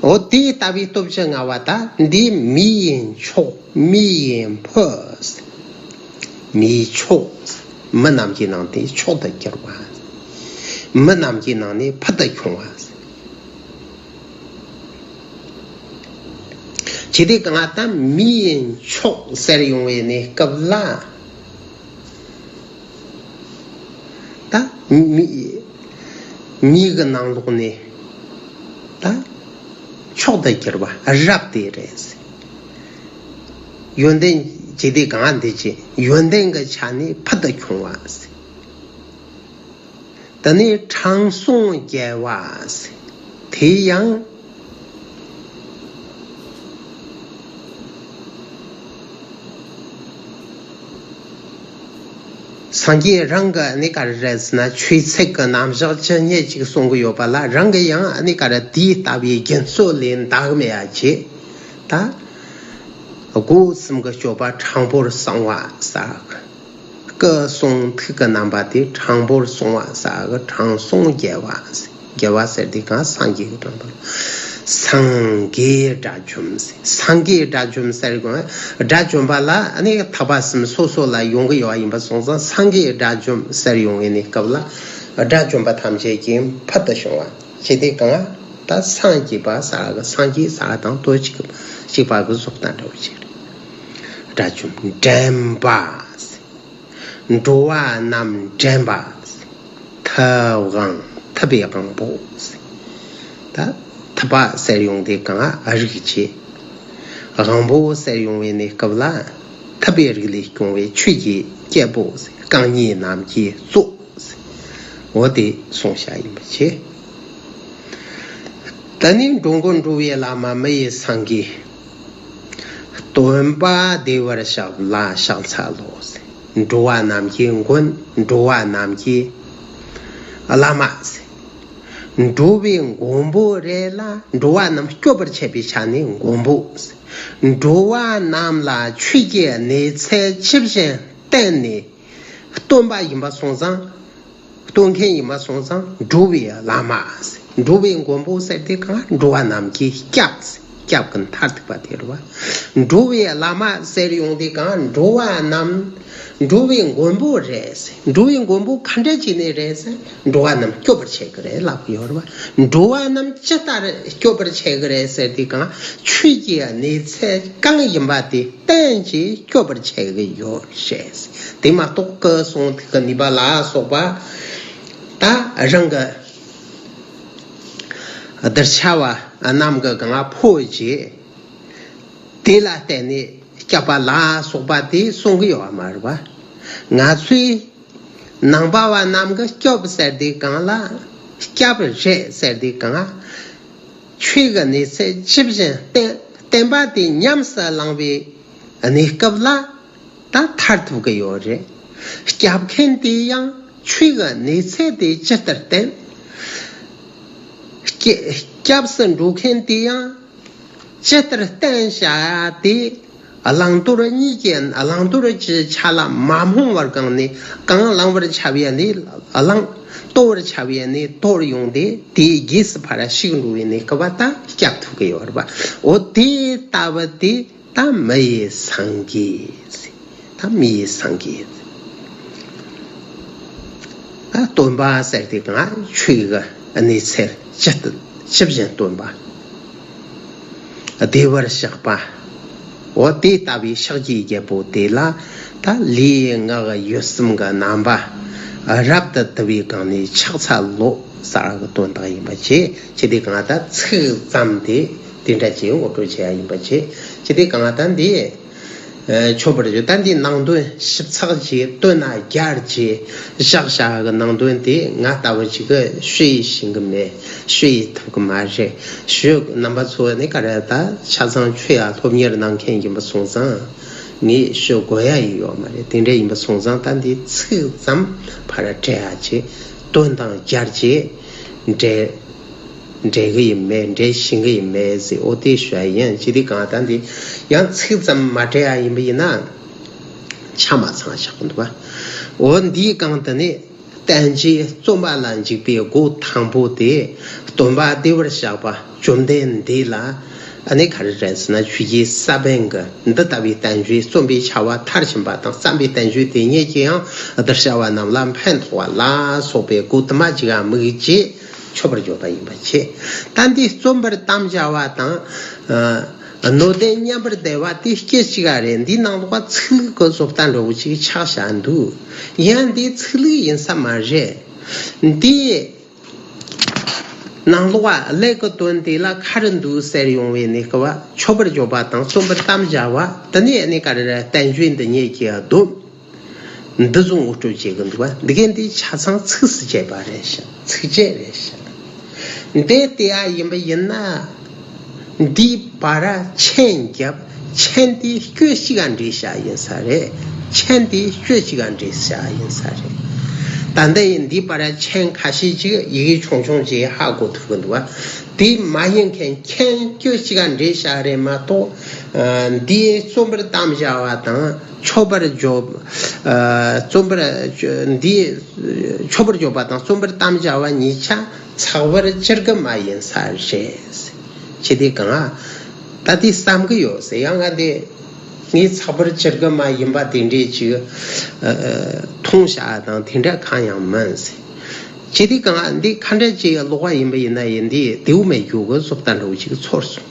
འོ་དེ་ལྟ་བུའི་སྟོབས་བཅུ་མངའ་བ་ད་འདི་མི་ཡི་མཆོག་མི་ཡི་ཕུ། མིའི་མཆོག་མི་རྣམས་ཀྱི་ནང་དེ་མཆོག་ཏུ་གྱུར་བ། མི་རྣམས་ཀྱི་ནང་ནས་ཕུ་དུ་བྱུང་བ། ཇི་སྟེ་གང་ལྟར་མིའི་མཆོག་ཟེར་ཡོང་བའི་གནས་སྐབས་ལ། ད་མི་མིའི་གི་ནང་ལོགས་ནས་ད་མཆོག་ཏུ་གྱུར་པ་རབ་དེ་རེད། ཡོན་ཏན་ཇི་སྟེ་གང་འདི་ཅི་ཡོན་ཏན་གྱི་ཆ་ནས་ཕུ་དུ་བྱུང་བ། དེ་ནས་དྲང་སྲོང་རྒྱལ་བ། དེ་ཡང་སངས་རྒྱས་རང་གི་ཨ་ནི་ག་རེ་རེད་ཟེར་ན། ཆོས་ཚིག་གི་རྣམ་གཞག་ཇི་སྙེད་ཅིག་གསུང་གི་ཡོད་པ་ལ། རང་གི་ཡང་ཨ་ནི་ག་རེ་དེའི་ལྟ་བའི་རྒྱུ་མཚན་ལས་འདའ་གི་མེད་ཡ་ཅེ། ད་སྒོ་གསུམ་གྱི་སྤྱོད་པ་དྲང་པོར་གསང་བ་ཟེར། སྐུ་གསུང་ཐུགས་ཀྱི་རྣམ་པ་དེ་དྲང་པོར་གསུང་བ་ཟེར་གི། དྲང་སྲོང་རྒྱལ་བ་ཟེར། རྒྱལ་བ་ཟེར་དུས་གང་སངས་རྒྱས་ཀྱི་དྲང་པོ། སངས་རྒྱས་དགྲ་བཅོམ་ཟེར། སངས་རྒྱས་དགྲ་བཅོམ་ཟེར་གི། དགྲ་བཅོམ་པ་ལ་ཨ་ནི་ཐེག་པ་གསུམ་སོ་སོ་ལ་ཡོང་གི་ཡོད་པ་ཡིན་པ་སོང་ཙང་། སངས་རྒྱས་དགྲ་བཅོམ་ཟེར་ཡོང་བའི་གནས་སྐབས་ལ། དགྲ་བཅོམ་པ་ཐམས་ཅད་ཀྱིས་ཕུལ་དུ་བྱུང་བ་ཞེས་དེ་གང་ད་སངས་རྒྱས་པ་ཟེར་གི། སངས་རྒྱས་ཟེར་དང་དོ་གཅིག་གཅིག་པ་གི་གཟུགས་དང་འདྲ་བོ་ཅིག་རེད། དགྲ་བཅོམ་འདྲེན་པ། འགྲོ་བ་རྣམས་འདྲེན་པ། ཐུབ་དབང་ཐུབ་པའི་དབང་པོ། ད་ཐུབ་པ་ཟེར་ཡོང་དུས་གང་ཨ་རིག་བྱེད། དབང་པོ་ཟེར་ཡོང་བའི་གནས་སྐབས་ལ། ཐུབ་པའི་རིགས་ལས་བྱུང་བའི་ཆོས་ཀྱི་སྐྱེས་བུ། རྐང་གཉིས་རྣམས་ཀྱི་གཙོ། འོ་དེ་གསུངས་བཞག་ཡིན་པ་བྱས། ད་ནི་འགྲོ་མགོན་འགྲོ་བའི་བླ་མ་མི་ཡི་སེང་གེ། སྟོན་པ་བདེ་བར་གཤེགས་ལ་ཕྱག་འཚལ་ལོ། འགྲོ་བ་རྣམས་ཀྱི་མགོན། འགྲོ་བ་རྣམས་ཀྱི་བླ་མ། འགྲོ་བའི་མགོན་པོ་རེད་ལ། འགྲོ་བ་རྣམས་སྐྱོབ་པར་བྱེད་པའི་ཆ་ནས་མགོན་པོ། འགྲོ་བ་རྣམས་ལ་ཆོས་ཀྱི་གནས་ཚད་ཇི་བཞིན་བསྟན་ནས་སྟོན་པ་ཡིན་པ་སོང་ཙང་། སྟོན་མཁན་ཡིན་པ་སོང་ཙང་འགྲོ་བའི་བླ་མ། འགྲོ་བའི་མགོན་པོ་ཟེར་དུས་གང་འགྲོ་བ་རྣམས་ཀྱི་སྐྱབས། སྐྱབས་ཀྱི་མཐར་ཐུག་པ་དེ་རེད་བ། འགྲོ་བའི་བླ་མ་ཟེར་ཡོང་དུས་གང་འགྲོ་བ་རྣམས་འགྲོ་བའི་མགོན་པོ་རེད། འགྲོ་བའི་མགོན་པོ་ག་འདྲ་ཅིག་ནས་རེད་ཟེར། འགྲོ་བ་རྣམས་སྐྱོབ་པར་བྱེད་ཀྱི་རེད་ལབ་ཀྱི་ཡོད་རེད་བ། འགྲོ་བ་རྣམས་ཇི་ལྟར་སྐྱོབ་པར་བྱེད་ཀྱི་རེད་ཟེར་དུས་གང་ཆོས་ཀྱི་གནས་ཚད་གང་ཡིན་པ་དེ་བསྟན་ཅིང་སྐྱོབ་པར་བྱེད་ཀྱི་ཡོད་ཞེས། དེ་མ་གཏོགས་སྐུ་གསུང་ཐུགས་ཀྱི་ནུས་པ་ལ་སོགས་པ་ད་རང་གི་གདུལ་བྱ་བ་རྣམས་ཀྱི་གང་ཕོག་རྗེས་དེ་ལ་བརྟེན་ནས་སྐྱབས་པ་ལ་སོགས་པ་དེ་གསུང་གི་ཡོད་པ་མ་རེད་པ། ང་ཚོས་ནང་པ་བ་རྣམས་ཀྱི་སྐྱོབ་ཟེར་དུས་གང་ལ། སྐྱབས་རེད་ཟེར་དུས་གང་ཆོས་ཀྱི་གནས་ཚད་ཇི་བཞིན་བསྟན་བསྟན་པ་དེ་ཉམས་སུ་བླང་བའི་ གནས་སྐབས་ལ་ད་ཐར་ཐུབ་ཀྱི་ཡོད་རེད། སྐྱབས་མཁན་དེ་ཡང་ཆོས་ཀྱི་གནས་ཚད་དེ་ཇི་ལྟར་བསྟན། སྐྱ- སྐྱབས་སུ་འགྲོ་མཁན་དེ་ཡང་ཇི་ལྟར་བསྟན་བྱ་ཡ་དེ། བླང་དོར་གཉིས་ཀྱི་བླང་དོར་གྱི་ཆ་ལ་མ་རྨོངས་པར་གང་ནས་གང་བླང་བར་བྱ་བའི་གནས་བླང་། དོར་བར་བྱ་བའི་གནས་དོར་ཡོང་སྟེ་དེའི་རྗེས་སུ་ཕར་ཞིག་འགྲོ་བའི་གནས་སྐབས་ད་སྐྱབས་ཐུབ་ཀྱི་ཡོད་རེད་པ། འོ་དེ་ལྟ་བུ་དེ་ད་མི་ཡི་སངས་རྒྱས་ཟེར། ད་མི་ཡི་སངས་རྒྱས་ཟེར། ད་སྟོན་པ་ཟེར་དེ་གང་ཆོས་ཀྱི་གནས་ཚད་ཇི་ལྟ་ཇི་བཞིན་སྟོན་པ། བདེ་བར་གཤེགས་པ། འོ་དེ་ལྟ་བུའི་ཕྱག་རྒྱའི་རྒྱལ་པོ་དེ་ལ་ད་ལུས་ངག་ཡིད་གསུམ་གྱི་རྣམ་པ་རབ་ཏུ་དུལ་བའི་སྒང་ནས་ཕྱག་འཚལ་ལོ་ཟེར་གི་དོན་དག་ཡིན་པ་བྱས། ཁྱེད་དེ་གང་ད་ཚིག་ཙམ་དེ་དེ་འདྲ་ཅིག་ངོ་སྤྲོད་བྱེད་ཡ་ཡིན་པ་བྱས། ཁྱེད་དེ་གང་ད་འདི། ཨ། མཆོད་པར་བརྗོད། ད་འདི་ནང་དོན་ཞིབ་ཚགས་ཀྱིས་བཏོན་ན་རྒྱར་གྱིས་བཞག་བྱ་གི་ནང་དོན་དེ་ང་ལྟ་བུ་ཅིག་གིས་ཞུ་ཡི་ཤེས་གི་མེད། ཞུ་ཡི་ཐུབ་གི་མ་རེད། ཞུ་རྣམ་པ་ཚོ་ནི་ག་རེ་ད་ཆ་ཚང་ཆོས་ཡ་སློབ་གཉེར་གནང་མཁན་ཡིན་པ་སོང་ཙང་ངས་ཞུ་དགོས་ཡ་ཡི་ཡོད་མ་རེད། དེ་འདྲ་ཡིན་པ་སོང་ཙང་ད་འདི་ཚིག་ཙམ་ཕར་སྤྲད་ཡ་བྱེད། དོན་དང་རྒྱར་གྱིས་འབྲེལ། འགྲིག་གི་ཡིན་མེད། འགྲིག་ཤེས་ཀྱི་ཡིན་མེད་ཟེར། འོ་དེ་ཞུ་ཡ་ཡིན། ཅི་སྟེ་གང་ལྟར་འདི་ཡང་ཚིག་ཙམ་མ་སྤྲད་ཡ་ཡིན་པ་ཡིན་ན་ཆ་མ་ཚང་བཞག་གི་འདུག་པ། འོ་འདིའི་སྒང་དུ་ནི་བསྟན་བཅོས་རྩོམ་པ་ལ་འཇུག་པའི་སྒོ་དང་པོ་དེ་སྟོན་པ་བདེ་བར་གཤེགས་པ་བཅོམ་ལྡན་འདས་ལ་ཨ་ནི་ག་རེ་རེད་ཟེར་ན། ཆོས་རྗེ་ས་པཎ་གྱིས་འདི་ལྟ་བུའི་བསྟན་བཅོས་རྩོམ་པའི་བྱ་བ་མཐར་ཕྱིན་པ་དང་། བརྩམས་པའི་བསྟན་བཅོས་དེ་ཉིད་ཀྱིས་ཡང་གདུལ་བྱ་བ་རྣམས་ལ་ཕན་ཐོགས་པ་ལ་སོགས་པའི་སྒོ་དུ་མ་ཅིག་དམིགས་རྗེས། མཆོད་པར་བརྗོད་པ་ཡིན་པ་བྱས། ད་འདི་རྩོམ་པར་དམ་བཅའ་བ་དང་། ཨ། སྣོད་ལྡན་མཉམ་པར་བསྡེབས་པ་དེ་སྐད་ཅིག་ག་རེད། འདིའི་ནང་ལོགས་ཚིག་ལྷུག་གི་བཟོ་ལྟ་འདྲ་བོ་ཅིག་ཆགས་བཞག་འདུག། ཡང་འདི་ཚིག་ལྷུག་ཡིན་ས་མ་རེད། འདི་ནང་ལོགས་ཀླད་ཀྱི་དོན་དེ་ལ་ག་རེ་འདུག་ཟེར་ཡོང་བའི་གནས་སྐབས་མཆོད་པར་བརྗོད་པ་དང་རྩོམ་པར་དམ་བཅའ་བ། དེ་ནས་ནི་ག་རེ་རེད། བསྟན་བཅོས་འདི་ཉིད་ཀྱིས་བསྡོམས། འདི་བཟུང་ངོ་སྤྲོད་བྱེད་ཀྱི་འདུག་པ། འདི་གའི་འདི་ཆ་ཚང་ཚིགས་སུ་བཅད་པ་རེད་ཤག། ཚིགས་བཅད་རེད་ཤག། འདི་ལྟ་ཡ་ཡིན་པ་ཡིན་ན། འདིའི་བར་མཆན་བརྒྱབ། མཆན་དེ་སྐྱོ་ཞིག་ག་འབྲི་བྱ་ཡིན་ས་རེད། མཆན་དེ་སྐྱོ་ཞིག་ག་འབྲི་བྱ་ཡིན་ས་རེད། ད་ལྟ་ཡིན་འདིའི་བར་མཆན་ཁ་ཤས་ཅིག་ཡི་གེ་ཆུང་ཆུང་ཅིག་ཧ་གོ་ཐུབ་ཀྱི་འདུག་པ། དེ་མ་ཡིན་མཁན་མཆན་སྐྱོ་ཞིག་ག་འབྲི་བྱ་རེད་མ་གཏོགས། ཨ། འདིའི་རྩོམ་པར་དམ་བཅའ་བ་དང་། མཆོད་པར་བརྗོད། ཨ། རྩོམ་པར་འདི་མཆོད་པར་བརྗོད་པ་དང་རྩོམ་པར་དམ་བཅའ་བ་གཉིས་ཆ་ཚགས་པར་བཅུ་དགུ་མ་ཡིན་ས་རེད། ཁྱེད་དེ་གང་ད་དེ་བསམ་གི་ཡོད་ཟེར། ཡང་ང་དེ་ངས་ཚགས་པར་བཅུ་དགུ་མ་ཡིན་པ་དེ་འདྲས་ཅིག་ཨ། མཐོང་བྱ་དང་དེ་འདྲ་གང་ཡང་མིན་ཟེར། ཁྱེད་དེ་གང་འདི་ག་འདྲ་ཅིག་ཀློག་པ་ཡིན་པ་ཡིན་ན་ཡིན། འདི་དེའུ་མེད་རྒྱུ་གི་བཟོ་ལྟ་འདྲ་བོ་ཅིག་ཚོར་སོང་།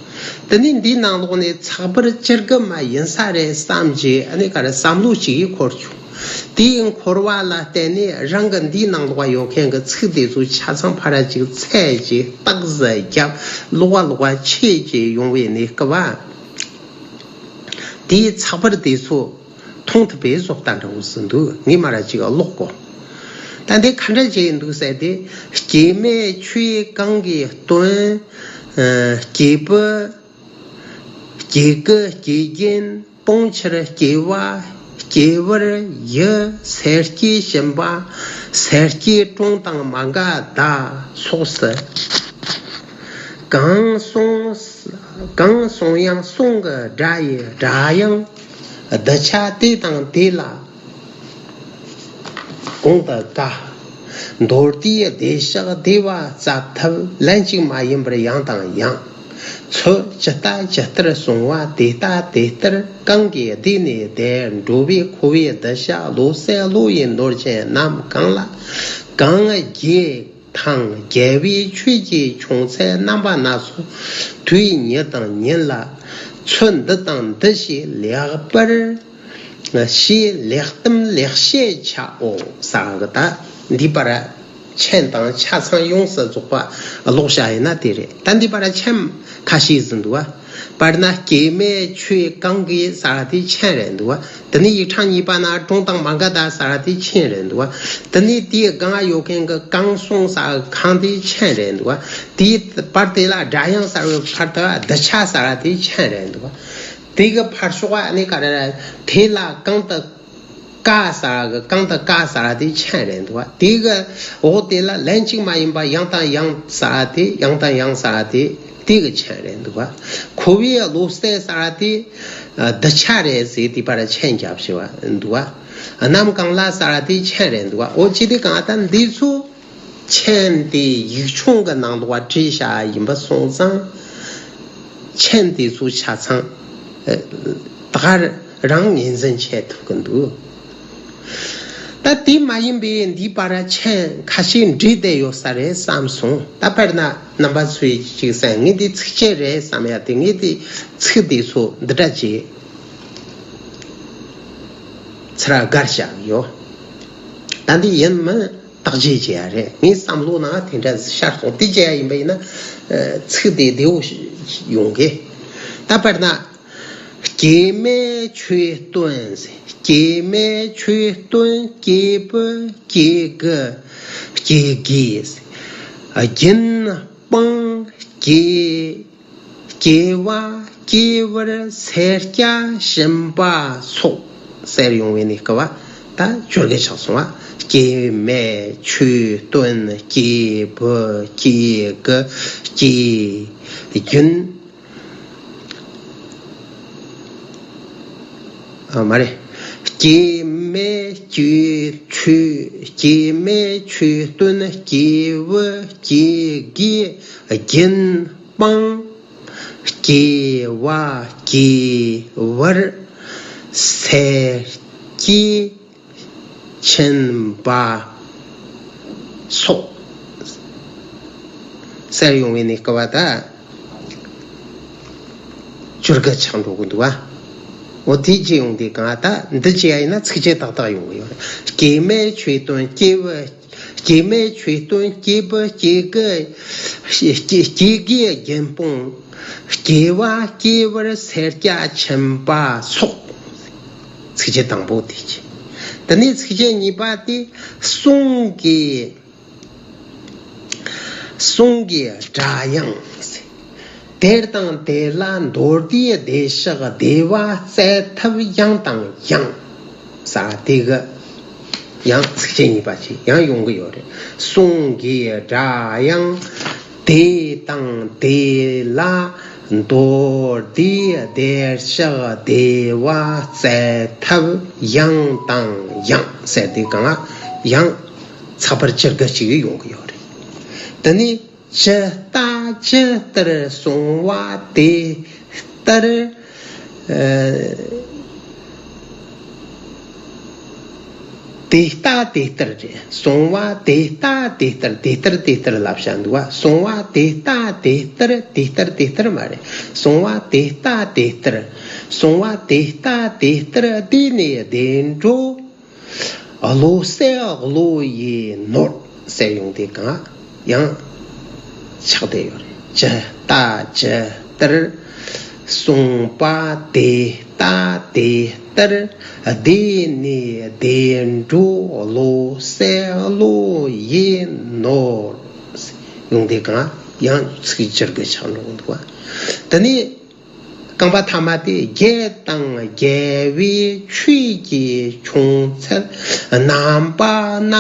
དེ་ནས་འདིའི་ནང་ལོགས་ནས་ཚགས་པར་བཅུ་དགུ་མ་ཡིན་ས་རེད་བསམ་གྱི། ཨ་ནི་ག་རེ་བསམ་བློ་ཅིག་འཁོར་བྱུང་། དེའི་འཁོར་བ་ལ་བརྟེན་ནས་རང་གི་འདིའི་ནང་ལོགས་ཡོད་མཁན་གྱི་ཚིག་དེ་ཚོ་ཆ་ཚང་ཕར་ཅིག་འཚོལ་གྱི། རྟགས་གཟིགས་རྒྱབ། ཀློག་པ་ཀློག་པ་ཆེད་ཀྱི་ཡོང་བའི་གནས་སྐབས། དེའི་ཚགས་པར་དེ་ཚོ་མཐོང་ཐུབ་པའི་བཟོ་ལྟ་འདྲ་བོ་ཟིན་འདུག། ངས་མར་ཅིག་ཀློག་གོ། ད་འདི་ག་འདྲ་བྱས་འདུག་ཟེར་ཏེ། སྐྱེ་མེད་ཆོས་གང་གིས་སྟོན། ཨ། སྐྱེས་བུ། སྐྱེ་རྒུ་སྐྱེ་རྒན། སྤོང་ཕྱིར་སྐྱེ་བ། སྐྱེ་བར་ཡི། སེར་སྐྱའི་ཞིང་པ། སེར་སྐྱའི་གྲོང་དང་མ་འགལ་ཟླ་སོགས་སུ། གང་གསུངས། གང་གསུངས་ཡང་གསུང་གི་སྒྲ་ཡི་སྒྲ་དབྱངས། གདུལ་བྱ་དེ་དང་དེ་ལ་གོང་དུ་བཀའ། མདོར་བསྡུས་བདེ་གཤེགས་བདེ་བ་སྩལ་ཐབས། ལན་གཅིག་མ་ཡིན་པར་ཡང་དང་ཡང་། ཚུལ་ཇི་ལྟ་ཇི་ལྟར་གསུང་བ། དེ་ལྟ་དེ་ལྟར་གང་གིས་བདེ་ནས་བདེར། འགྲོ་བའི་འཁོར་བའི་གདུལ་བྱ་བློ་གསལ་བློ་ཡི་ནོར་ཅན་རྣམས་གང་ལ་གང་དགྱེས། དང་རྒྱལ་བའི་ཆོས་ཀྱི་ཆུང་ཚད་རྣམ་པ་སྣ་ཚོགས་དུས་ཉིད་དང་ཉིན་ལ་ཚུལ་འདི་དང་འདི་ཞེས་ལེགས་པར་ཞེས་ལེགས་གཏམ་ལེགས་བཤད་བྱའོ་ཟེར་གི། ད་འདི་བར་མཆན་དང་ཆ་ཚང་ཡོངས་སུ་རྫོགས་པ་ཀློག་བྱ་ཡིན་ན་དེ་རེད། ད་འདི་བར་མཆན་ཁ་ཤས་ཟིན་འདུག་པ། དཔེར་ན་སྐྱེ་མེད་ཆོས་གང་གིས་ཟེར་དེ་མཆན་རེད་འདུག་པ། དེ་ནས་ཡིག་ཕྲེང་གཉིས་པ་ན་གྲོང་དང་མ་འགལ་ཟླ་ཟེར་དེ་མཆན་རེད་འདུག་པ། དེ་ནས་དེའི་སྒང་ཡོད་མཁན་གྱི་གང་གསུངས་ཟེར་གང་དེ་མཆན་རེད་འདུག་པ། དེའི་བར་དེ་ལ་སྒྲ་དབྱངས་ཟེར་བའི་བར་དུ་གདུལ་བྱ་ཟེར་དེ་མཆན་རེད་འདུག་པ། དེ་གི་ཕར་ཕྱོགས་ཨ་ནི་ག་རེ་རེད། དེ་ལ་གང་དུ་ཀ་ཟེར་གི་གང་དུ་ཀ་ཟེར་དེ་མཆན་རེད་འདུག་བ། དེ་གི་འོག་དེ་ལ་ལན་གཅིག་མ་ཡིན་པ་ཡང་དང་ཡང་ཟེར་དེ་ཡང་དང་ཡང་ཟེར་དེ་དེ་གི་མཆན་རེད་འདུག་བ། ཁོ་བོའི་བློ་གསལ་ཟེར་དེ་གདུལ་བྱ་རེད་ཟེར་དེ་པར་མཆན་རྒྱབ་ཞེས་པ་འདུག་བ། གནམ་གང་ལ་ཟེར་དེ་མཆན་རེད་འདུག་བ། འོ་ཅི་དེ་གང་ལྟར་འདི་ཚོ་མཆན་དེ་ཡིག་ཆུང་གི་ནང་དུ་བ་བྲིས་བཞག་ཡིན་པ་སོང་ཙང་། མཆན་དེ་ཚོ་ཆ་ཚང་ད་ག་རང་ངོས་འཛིན་བྱེད་ཐུབ་ཀྱི་འདུག་ད་དེ་མ་ཡིན་པའི་འདིའི་བར་མཆན་ཁ་ཤས་འབྲི་བསྡད་ཡོད་ས་རེད་བསམ་སོང་། ད་དཔེར་ན་རྣམ་པ་ཚོས་ཅིག་གསན། ངས་འདི་ཚིགས་བཅད་རེད་བསམ་ཡ་དེ། ངས་འདི་ཚིག་དེ་ཚོ་འདི་འདྲ་ཅིག་ཚུར་བཀར་བཞག་ཡོད། ད་འདི་ཡིན་མིན་བརྟག་དཔྱད་བྱེད་ཡ་རེད། ངའི་བསམ་བློ་ནང་དེ་འདྲ་ཤར་སོང་། དེ་བྱེད་ཡ་ཡིན་པ་ཡིན་ན་ཚིག་དེ་བདེ་བོ་ཡོང་གི། ད་དཔེར་ན། སྐྱེ་མེད་ཆོས་སྟོན་ཟེར། སྐྱེ་མེད་ཆོས་སྟོན་སྐྱེས་བུ་སྐྱེ་དགུ་སྐྱེ་དགུའི་ཟེར། རྒྱུན་སྤངས་སྐྱེ་སྐྱེ་བ་སྐྱེ་བར་སེར་སྐྱ་བྱིན་པ་སོགས་ཟེར་ཡོང་བའི་གནས་སྐབས་ད་བཅོ་དགུ་ཆགས་སོང་བ། སྐྱེ་མེད་ཆོས་སྟོན་སྐྱེས་བུ་སྐྱེ་དགུ་སྐྱེ་རྒྱུན། ཨ་མ་རེད། སྐྱེ་མེད་ཆོས་ཆོས་སྐྱེ་མེད་ཆོས་སྟོན་སྐྱེས་བུ་སྐྱེ་དགུའི་རྒྱུན་སྤངས། སྐྱེ་བ་སྐྱེ་བར་སེར་སྐྱའི་བྱིན་པ་སོགས་ཟེར་ཡོང་བའི་གནས་སྐབས་ད་བཅོ་དགུ་ཆགས་འགྲོ་གི་འདུག་བ། འོ་དེ་ཅི་ཡོང་དེ་གང་ད་འདི་ཅི་ཡ་ཡིན་ན་ཚིགས་བཅད་ཏག་ཏག་ཡོང་གི་ཡོད་རེད། སྐྱེ་མེད་ཆོས་སྟོན་སྐྱེས་བུ། སྐྱེ་མེད་ཆོས་སྟོན་སྐྱེས་བུ་སྐྱེ་དགུ། སྐྱེ་སྐྱེ་དགུའི་རྒྱུན་སྤངས། སྐྱེ་བ་སྐྱེ་བར་སེར་སྐྱ་བྱིན་པ་སོགས། ཚིགས་བཅད་དང་པོ་དེ་ཅི། དེ་ནས་ཚིགས་བཅད་གཉིས་པ་དེ་གསུང་གི་གསུང་གི་སྒྲ་དབྱངས། དེར་དང་དེ་ལ་མདོར་བསྡུས་བདེ་གཤེགས་བདེ་བ་སྩལ་ཐབས་ཡང་དང་ཡང་ཟེར་དེ་གི་ཡང་ཚིགས་བཅད་གཉིས་པ་ཅིག་ཡང་ཡོང་གི་ཡོད་རེད། གསུང་གི་སྒྲ་དབྱངས། དེ་དང་དེ་ལ་མདོར་བསྡུས་བདེ་གཤེགས་བདེ་བ་སྩལ་ཐབས་ཡང་དང་ཡང་ཟེར་དེ་གང་ལ་ཡང་ཚགས་པར་བཅུ་དགུ་ཅིག་ཡོང་གི་ཡོད་རེད། དེ་ནས་ཇི་ལྟ་ཇི་ལྟར་གསུངས་པ་དེ་ལྟར། ཨ། དེ་ལྟ་དེ་ལྟར་རེད། གསུངས་པ་དེ་ལྟ་དེ་ལྟར། དེ་ལྟར་དེ་ལྟར་ལབ་བྱ་འདུག་བ། གསུངས་པ་དེ་ལྟ་དེ་ལྟར། དེ་ལྟར་དེ་ལྟར་མ་རེད། གསུངས་པ་དེ་ལྟ་དེ་ལྟར། གསུངས་པ་དེ་ལྟ་དེ་ལྟར། དེ་ནས་བདེ་འགྲོ་བློ་གསལ་བློ་ཡི་ནོར་ཟེར་ཡོང་དེ་གང་ཡང་ཆགས་བསྡད་ཡོད་རེད། ཇི་ལྟ་ཇི་ལྟར་གསུངས་པ་དེ་ལྟ་དེ་ལྟར། དེ་ནས་བདེ་འགྲོ་བློ་གསལ་བློ་ཡི་ནོར་ཡོང་དེ་གང་ཡང་ཚིག་བཅུ་དགུ་ཆགས་འགྲོ་གི་འདུག་བ། དེ་ནས། རྐང་པ་ཐ་མ་དེ་རྒྱལ་དང་རྒྱལ་བའི་ཆོས་ཀྱི་བྱུང་ཚུལ་རྣམ་པ་སྣ་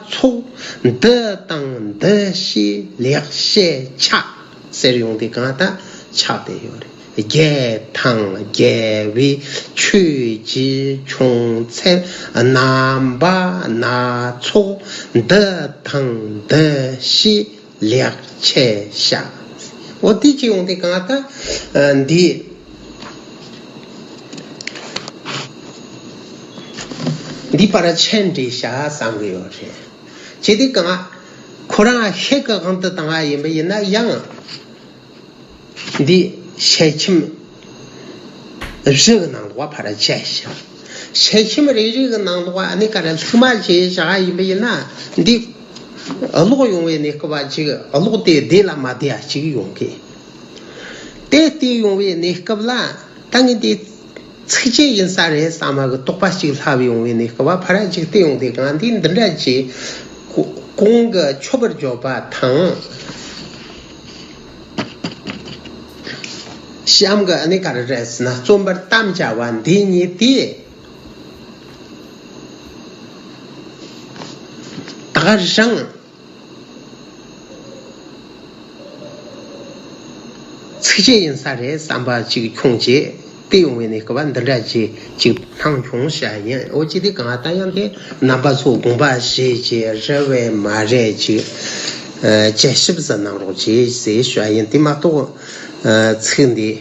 ཚོགས་འདི་དང་འདི་ཞེས་ལེགས་བཤད་ཆགས་ཟེར་ཡོང་དེ་གང་ལྟར་ཆགས་བསྡད་ཡོད་རེད། རྒྱལ་དང་རྒྱལ་བའི་ཆོས་ཀྱི་བྱུང་ཚུལ་རྣམ་པ་སྣ་ཚོགས་འདི་དང་འདི་ཞེས་ལེགས་བཤད་བྱ། འོ་དེ་ཅི་ཡོང་དེ་གང་ལྟར་འདི་འདི་པར་མཆན་འབྲི་བྱ་བསམ་གི་ཡོད་རེད། ཅི་དེ་གང་ཁོ་རང་ཤེལ་གི་དབང་དུ་བཏང་བ་ཡིན་པ་ཡིན་ན་ཡང་། འདི་ཞལ་ཆེམས་བཞི་གི་ནང་ལོགས་ཕར་བཅད་ཤག་ཞལ་ཆེམས་རེ་རེ་གི་ནང་ལོགས་ཨ་ནི་ག་རེ་ལྷུག་མ་བྱས་བཞག་ཡིན་པ་ཡིན་ན། འདི་ཀློག་ཡོང་བའི་གནས་སྐབས་ཅིག་ཀློག་དེ་བདེ་ལ་མ་བདེ་ཡ་ཅིག་ཡོང་གི། དེ་བལྟས་ཡོང་བའི་གནས་སྐབས་ལ་ད་ངས་འདི་ཚིགས་བཅད་ཡིན་ས་རེད་བསམ་པ་གི་དོགས་པ་ཅིག་ལྷབ་ཡོང་བའི་གནས་སྐབས་ཕར་ཅིག་བལྟས་ཡོང་དེ་གང་འདི་འདི་འདྲ་ཅིག་གོང་གི་མཆོད་པར་བརྗོད་པ་དང་། གཤམ་གྱི་ཨ་ནི་ག་རེ་རེད་ཟེར་ན། རྩོམ་པར་དམ་བཅའ་བ་འདི་གཉིས་དེ་ད་ག་རང་ཚིག་བཅད་ཡིན་ས་རེད་བསམ་པ་ཅིག་བྱུང་རྗེས། དེ་ཡོང་བའི་གནས་སྐབས་འདི་འདྲ་ཅིག་ཅིག་སྣང་བྱུང་བྱ་ཡིན། འོ་ཅི་སྟེ་གང་ལྟར་ཡང་དེ་རྣམ་པ་ཚོ་དགོངས་པ་བཞེས་རྗེས་རེ་བས་མ་རེད་ཅིག་ཨ་དཔྱད་ཞིབ་ཟིན་གནང་རོགས་གྱིས་ཟེར་བྱ་ཡིན། དེ་མ་གཏོགས་ཨ་ཚིག་འདི།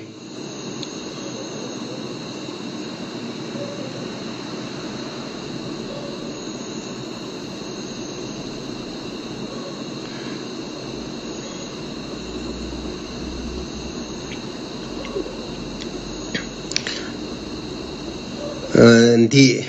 ཨ་འདི།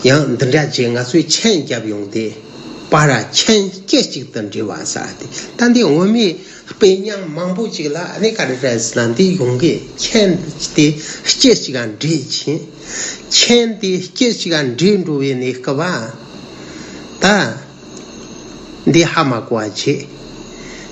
ཡང་འདི་འདྲ་ཅིག་ང་ཚོས་མཆན་བརྒྱབ་ཡོང་དུས། པར་མཆན་སྐད་ཅིག་ཏུ་འབྲི་བ་ཟེར་ཏེ། ད་འདི་ངོ་མའི་དཔེ་རྙིང་མང་པོ་ཅིག་ལ་ཨ་ནི་ག་རེ་རེད་ཟེར་ན། འདི་ཡོང་གི་མཆན་དེ་སྐད་ཅིག་ག་འབྲི་ཕྱིན། མཆན་དེ་སྐད་ཅིག་ག་འབྲི་འགྲོ་བའི་གནས་སྐབས་ད། འདི་ཧ་མ་གོ་བ་བྱེད།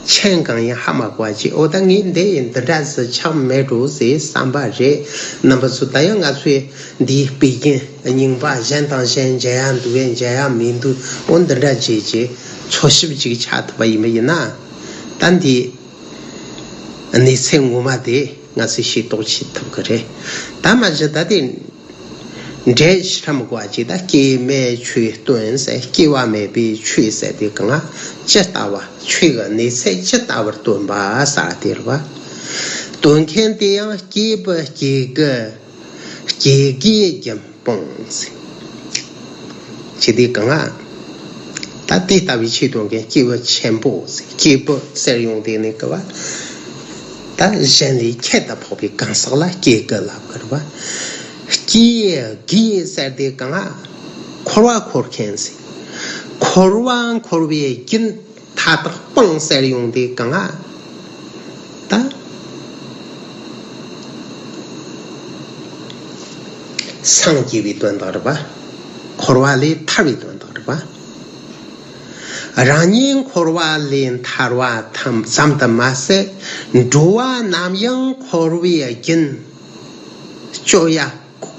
མཆན་གང་ཡིན་ཧ་མ་གོ་བ་བྱེད། འོ་ད་ངས་འདི་ཡིན་འདི་འདྲ་ཟིག་ཆགས་མེད་འགྲོ་ཟེར་བསམ་པ་རེད། རྣམ་པ་ཚོ་ད་ཡང་ང་ཚོས་འདིའི་དཔེ་རྒྱན་རྙིང་པ་གཞན་དང་གཞན་མཇལ་ཡ་འདུག་པས་མཇལ་ཡ་མི་འདུག་འོ་འདི་འདྲ་བྱེད་ཅེས་འཚོལ་ཞིབ་ཅིག་ཆགས་ཐུབ་པ་ཡིན་པ་ཡིན་ན། ད་འདི་གནས་ཚད་ངོ་མ་དེ་ང་ཚོས་ཤེས་རྟོགས་བྱེད་ཐུབ་ཀྱི་རེད། ད་མ་གཞི་ད་དེ། འགྲེལ་ཕྱི་རིམ་གོ་བ་ཅིག་ད་སྐྱེ་མེད་ཆོས་སྟོན་ཟེར། སྐྱེ་བ་མེད་པའི་ཆོས་ཟེར་དེ་གང་ཅི་ལྟ་བ། ཆོས་ཀྱི་གནས་ཚད་ཅི་ལྟ་བུར་སྟོན་པ་ཟེར་དེ་རེད་པ། སྟོན་མཁན་དེ་ཡང་སྐྱེས་བུ་སྐྱེ་དགུ། སྐྱེ་དགུའི་རྒྱུན་སྤོངས་ཟེར། ཅི་སྟེ་གང་ལ། ད་དེ་ལྟ་བུའི་ཆོས་སྟོན་མཁན་སྐྱེས་བུ་ཆེན་པོ་ཟེར། སྐྱེས་བུ་ཟེར་ཡོང་དེ་ནི་གི་བ། ད་གཞན་ལས་ཁྱད་དུ་འཕགས་པའི་གང་ཟག་ལ་སྐྱེ་དགུ་ལབ་ཀྱི་རེད་པ། སྐྱེ་དགུ་ཟེར་དེ་གང་ལ། འཁོར་བ་འཁོར་མཁན་ཟེར། འཁོར་བ་འཁོར་བའི་རྒྱུན་མཐའ་དག་སྤངས་ཟེར་ཡོང་དེ་གང་ལ། ད་སངས་རྒྱས་པའི་དོན་དག་རེད་པ། འཁོར་བ་ལས་ཐར་བའི་དོན་དག་རེད་པ། རང་ཉིད་འཁོར་བ་ལས་ཐར་བ་ཐམ་ཙམ་དུ་མ་ཟད། འགྲོ་བ་རྣམས་ཡང་འཁོར་བའི་རྒྱུན་གཅོད་ཡ།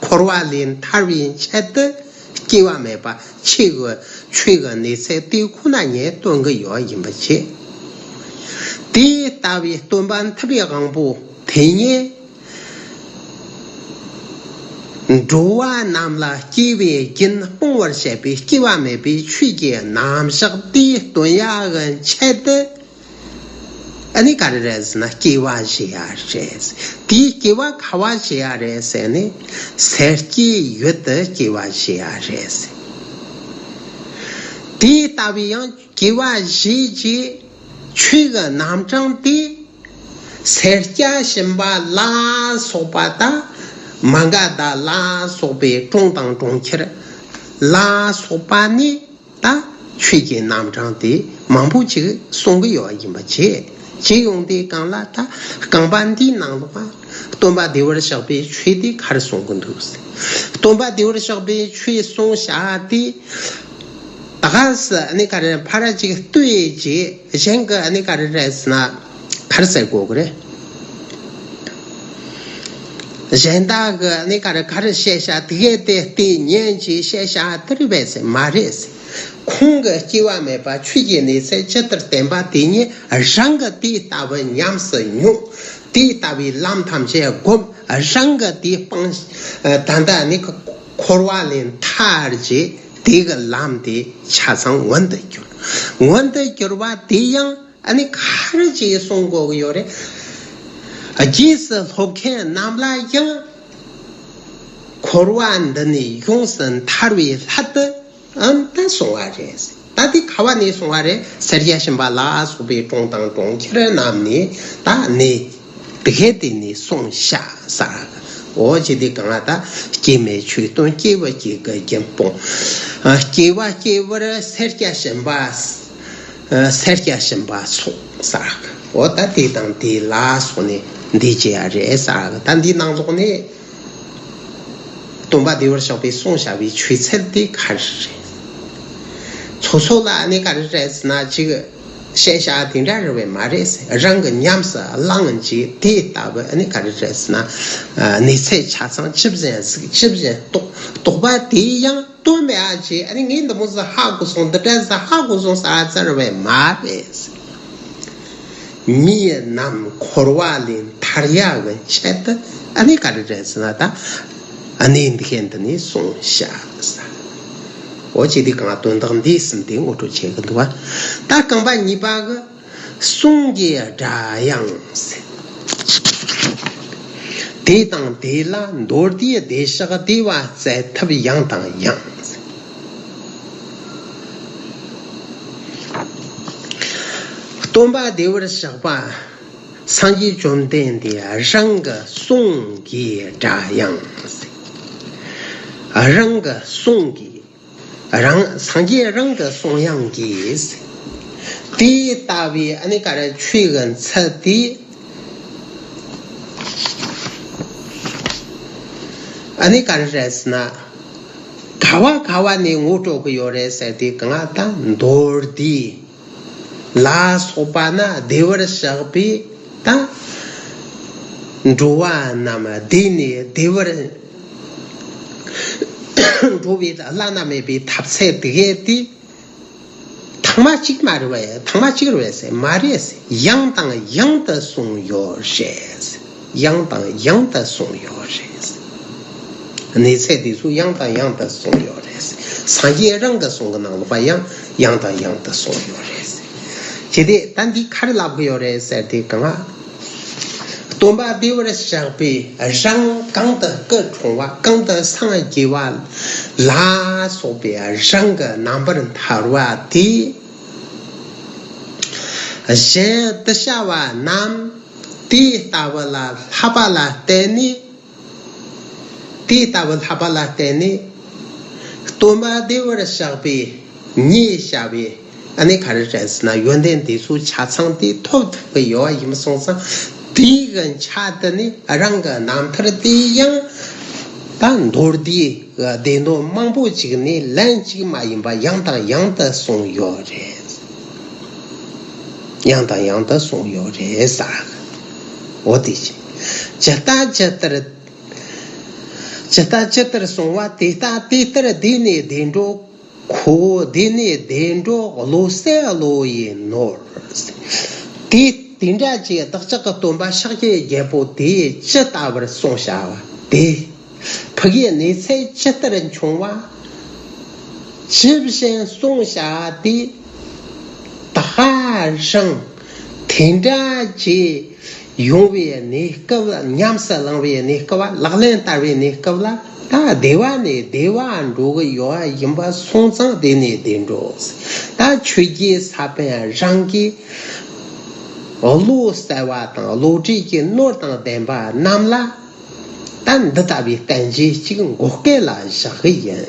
འཁོར་བ་ལས་ཐར་བའི་ཆེད་དུ་སྐྱེ་བ་མེད་པ་ཆོས་ཀྱི་ཆོས་ཀྱི་གནས་ཚད་དེ་ཁོ་ན་ཉིད་སྟོན་གྱི་ཡོད་ཡིན་པ་བྱས། དེ་ལྟ་བུའི་སྟོན་པ་ཐུབ་པའི་དབང་པོ་དེ་ཉིད། འགྲོ་བ་རྣམས་ལ་སྐྱེ་བའི་རྒྱུན་སྤོང་བར་བྱེད་པའི་སྐྱེ་བ་མེད་པའི་ཆོས་ཀྱི་རྣམ་གཞག་དེ་སྟོན་ཡ་གི་ཆེད་དུ། ཨ་ནི་ག་རེ་རེད་ཟེར་ན། སྐྱེ་བ་བཞེས་ཡ་རེད། དེའི་སྐྱེ་བ་ག་བ་བཞེས་ཡ་རེད་ཟེར་ནས། སེར་སྐྱའི་ཡུལ་དུ་སྐྱེ་བ་བཞེས་ཡ་རེད་ཟེར། དེ་ལྟ་བུའི་ཡང་སྐྱེ་བ་བཞེས་རྗེས་ཆོས་ཀྱི་རྣམ་གྲངས་དེ། སེར་སྐྱ་ཞིང་པ་ལ་སོགས་པ་དང་། མ་ག་དྷ་ལ་སོགས་པའི་གྲོང་དང་གྲོང་ཁྱེར་ལ་སོགས་པ་ནས། ད་ཆོས་ཀྱི་རྣམ་གྲངས་དེ་མང་པོ་ཅིག་གསུང་གི་ཡོད་ཡིན་པ་བྱས། བྱས་ཡོང་དུས་གང་ལ། ད་རྐང་པ་འདིའི་ནང་ལོགས་ལ་སྟོན་པ་བདེ་བར་གཤེགས་པའི་ཆོས་དེ་ག་རེ་གསུང་གི་འདུག་ཟེར། སྟོན་པ་བདེ་བར་གཤེགས་པའི་ཆོས་གསུང་བྱ་དེ། ད་ག་སེ་ཨ་ནི་ག་རེ་ཕར་ཅིག་ལྟོས་ཀྱིས་གཞན་གྱི་ཨ་ནི་ག་རེ་རེད་ཟེར་ན། ག་རེ་ཟེར་དགོས་ཀྱི་རེད། གཞན་དག་གིས་ནི་ག་རེ་ག་རེ་བཤད་བྱ་དེ་གས་དེ་ལྟས་ངན་གྱིས་བཤད་བྱ་དེ་རེད་པས་ཟེར། མ་རེད་ཟེར། ཁོང་གི་སྐྱེ་བ་མེད་པ་ཆོས་ཀྱི་གནས་ཚད་ཇི་ལྟར་བསྟན་པ་དེ་ཉིད་རང་གིས་དེ་ལྟ་བུ་ཉམས་སུ་མྱོང་། དེ་ལྟ་བུའི་ལམ་ཐམས་ཅད་བསྒོམ། རང་གིས་དེ་སྤངས། ད་ལྟ་ནི་འཁོར་བ་ལས་ཐར་རྗེས་དེ་གི་ལམ་དེ་ཆ་ཚང་མངོན་དུ་གྱུར། མངོན་དུ་གྱུར་པ་དེ་ཡང་། ཨ་ནི་ག་རེ་ཅིག་གསུང་དགོས་ཀྱི་ཡོད་རེད། རྗེས་སུ་སློབ་མཁན་རྣམས་ལ་ཡང་། འཁོར་བ་འདི་ནས་ཡོངས་སུ་ཐར་བའི་སླད་དུ་ཨམ་ད་གསུང་བ་རེད། ད་དེ་ག་བ་ནས་གསུང་བ་རེད། སེར་སྐྱ་ཞིང་པ་ལ་སོགས་པའི་གྲོང་དང་གྲོང་ཁྱེར་རྣམས་ནས། ད་ནས་དེ་གས་དེ་ནས་གསུངས་བཞག་ཟེར། འོ་ཅི་སྟེ་གང་ལ། ད་སྐྱེ་མེད་ཆོས་སྟོན་སྐྱེ་བུ་སྐྱེ་དགུའི་རྒྱུན་སྤོང་། སྐྱེ་བ་སྐྱེ་བར་སེར་སྐྱ་ཞིང་པ། ཨ་སེར་སྐྱ་ཞིང་པ་སོགས་ཟེར། འོ་ད་དེ་དང་དེ་ལ་སོགས་ནས་འདི་བྱེད་ཡ་རེད་ཟེར། ད་འདིའི་ནང་ལོགས་ནས་སྟོན་པ་བདེ་བར་གཤེགས་པས་གསུངས་བཞག་པའི་ཆོས་ཚུལ་དེ་ག་རེ་རེད། སོ་སོ་ལ་ནི་ག་རེ་རེད་ཟེར་ན། གཅིག་ བཤད་བྱ་དེ་འདྲ་རེད་པས་མ་རེད་ཟེར། རང་གི་ཉམས་སུ་བླངས་རྗེས་དེ་ལྟ་བུ་ཨ་ནི་ག་རེ་རེད་ཟེར་ན། གནས་ཚད་ཆ་ཚང་ཇི་བཞིན་གཟིགས་ཇི་བཞིན་རྟོགས་རྟོགས་པ་དེ་ཡང་སྟོན་པའི་ཨ་ཅེ་ཨ་ནི་ངས་འདི་མོ་ཟིག་ཧ་གོ་སོང་། འདི་འདྲ་ཟིག་ཧ་གོ་སོང་ཟེར་ཨ་ཙི་རེད་པས་མ་རེད་ཟེར། མི་རྣམས་འཁོར་བ་ལས་ཐར་ཡ་གི་ཆེད་དུ་ཨ་ནི་ག་རེ་རེད་ཟེར་ན། ད་ཨ་ནི་འདི་ཤེས་འདི་ནས་གསུངས་བཞག་ཟེར། འོ་ཅེ་དེ་གང་དོན་དག་འདི་གསུམ་དེ་ངོ་སྤྲོད་བྱེད་གི་འདུག་བ། ད་རྐང་པ་གཉིས་པ་གི་གསུང་གི་སྒྲ་དབྱངས་ཟེར། དེ་དང་དེ་ལ་མདོར་བསྡུས་བདེ་གཤེགས་བདེ་བ་སྩལ་ཐབས་ཡང་དང་ཡང་ཟེར། སྟོན་པ་བདེ་བར་གཤེགས་པ་སངས་རྒྱས་བཅོམ་ལྡན་འདས་རང་གི་གསུང་གི་སྒྲ་དབྱངས་ཟེར། རང་གི་གསུང་གི་རང་སངས་རྒྱས་རང་གི་གསུང་དབྱངས་ཀྱིས་དེ་ལྟ་བུའི་ཨ་ནི་ག་རེ་ཆོས་ཀྱི་ཚུལ་དེ་ཨ་ནི་ག་རེ་རེད་ཟེར་ན། ག་བ་ག་བ་ནས་ངོ་སྤྲོད་ཀྱི་ཡོད་རེད་ཟེར་དུས་གང་ལ་ད་མདོར་བསྡུས་ལ་སོགས་པ་ན་བདེ་བར་གཤེགས་པའི་ད་འགྲོ་བ་རྣམས་བདེ་ནས་བདེ་བར་འགྲོ་བའི་བླ་ན་མེད་པའི་ཐབས་ཚད་དེ་གས་དེ་ཐེངས་མ་གཅིག་མ་རེད་པས། ཐེངས་མ་གཅིག་རེད་པས་མ་རེད། ཡང་དང་ཡང་དུ་གསུངས་ཡོད་རེད། ཡང་དང་ཡང་དུ་གསུངས་ཡོད་རེད། གནས་ཚད་དེ་ཚོ་ཡང་དང་ཡང་དུ་གསུངས་ཡོད་རེད། སངས་རྒྱས་རང་གི་གསུང་གི་ནང་ལོགས་པ་ཡང་ཡང་དང་ཡང་དུ་གསུངས་ཡོད་རེད། བྱས་ཏེ་ད་འདི་ག་རེ་ལབ་གི་ཡོད་རེད་ཟེར་དུས་གང་ལ། སྟོན་པ་བདེ་བར་གཤེགས་པའི་རང་གང་དུ་སྐུ་འཁྲུངས་པ་གང་དུ་སངས་རྒྱས་པ་ལ་སོགས་པའི་རང་གི་རྣམ་པར་ཐར་བ་དེ། གཞན་དུ་བྱ་བ་རྣམས་དེ་ལྟ་བུ་ལ་བསླབ་པ་ལ་བརྟེན་ནས། དེ་ལྟ་བུ་བསླབ་པ་ལ་བརྟེན་ནས་སྟོན་པ་བདེ་བར་གཤེགས་པའི་ཉེ་བྱ་བའི་ཨ་ནི་ག་རེ་རེད་ཟེར་ན་ཡོན་ཏན་དེ་ཚོ་ཆ་ཚང་དེ་ཐོབ་ཐུབ་ཀྱི་ཡོད་པ་ཡིན་སོང་ཙང་། དེའི་གི་ཆ་དེ་ནི་རང་གི་རྣམ་ཐར་དེ་ཡང་ད་མདོར་བསྡུས་ཀྱི་སྡེ་མདོ་མང་པོ་ཅིག་ནས་ལན་གཅིག་མ་ཡིན་པ་ཡང་དང་ཡང་དུ་གསུངས་ཡོད་རེད། ཡང་དང་ཡང་དུ་གསུངས་ཡོད་རེད་ཟེར། འོ་དེ་བཞིན་ཇི་ལྟ་ཇི་ལྟར། ཇི་ལྟ་ཇི་ལྟར་གསུངས་པ་དེ་ལྟ་དེ་ལྟར་བདེ་ནས་བདེ་འགྲོ། ཁོ་བོ་བདེ་ནས་བདེ་འགྲོ་བློ་གསལ་བློ་ཡི་ནོར། དེ་དེ་འདྲ་ཅིག་བདག་ཅག་གི་སྟོན་པ་ཤཱཀྱའི་རྒྱལ་པོ་དེས་ཇི་ལྟ་བུར་གསུངས་བྱ་བ་དེ། ཕ་གིའི་གནས་ཚད་ཇི་ལྟར་འཁྱོངས་པ། ཇི་བཞིན་གསུངས་བྱ་དེ། ད་ག་རང་དེ་འདྲ་ཅིག་ཡོང་བའི་གནས་སྐབས་ལ། ཉམས་སུ་བླང་བའི་གནས་སྐབས་ལ། ལག་ལེན་བསྟར་བའི་གནས་སྐབས་ལ། ད་བདེ་བ་ནས་བདེ་བ་འགྲོ་གི་ཡོད་ཡིན་པ་སོང་ཙང་བདེ་ནས་བདེ་འགྲོ། ད་ཆོས་རྗེ་ས་པཎ་རང་གི་བློ་གསལ་བ་དང་བློ་གྲོས་ཀྱི་ནོར་དང་ལྡན་པ་རྣམས་ལ། ད་འདི་ལྟ་བུའི་བསྟན་བཅོས་གཅིག་མགོ་སྐོར་ལ་བཞག་གི་ཡིན།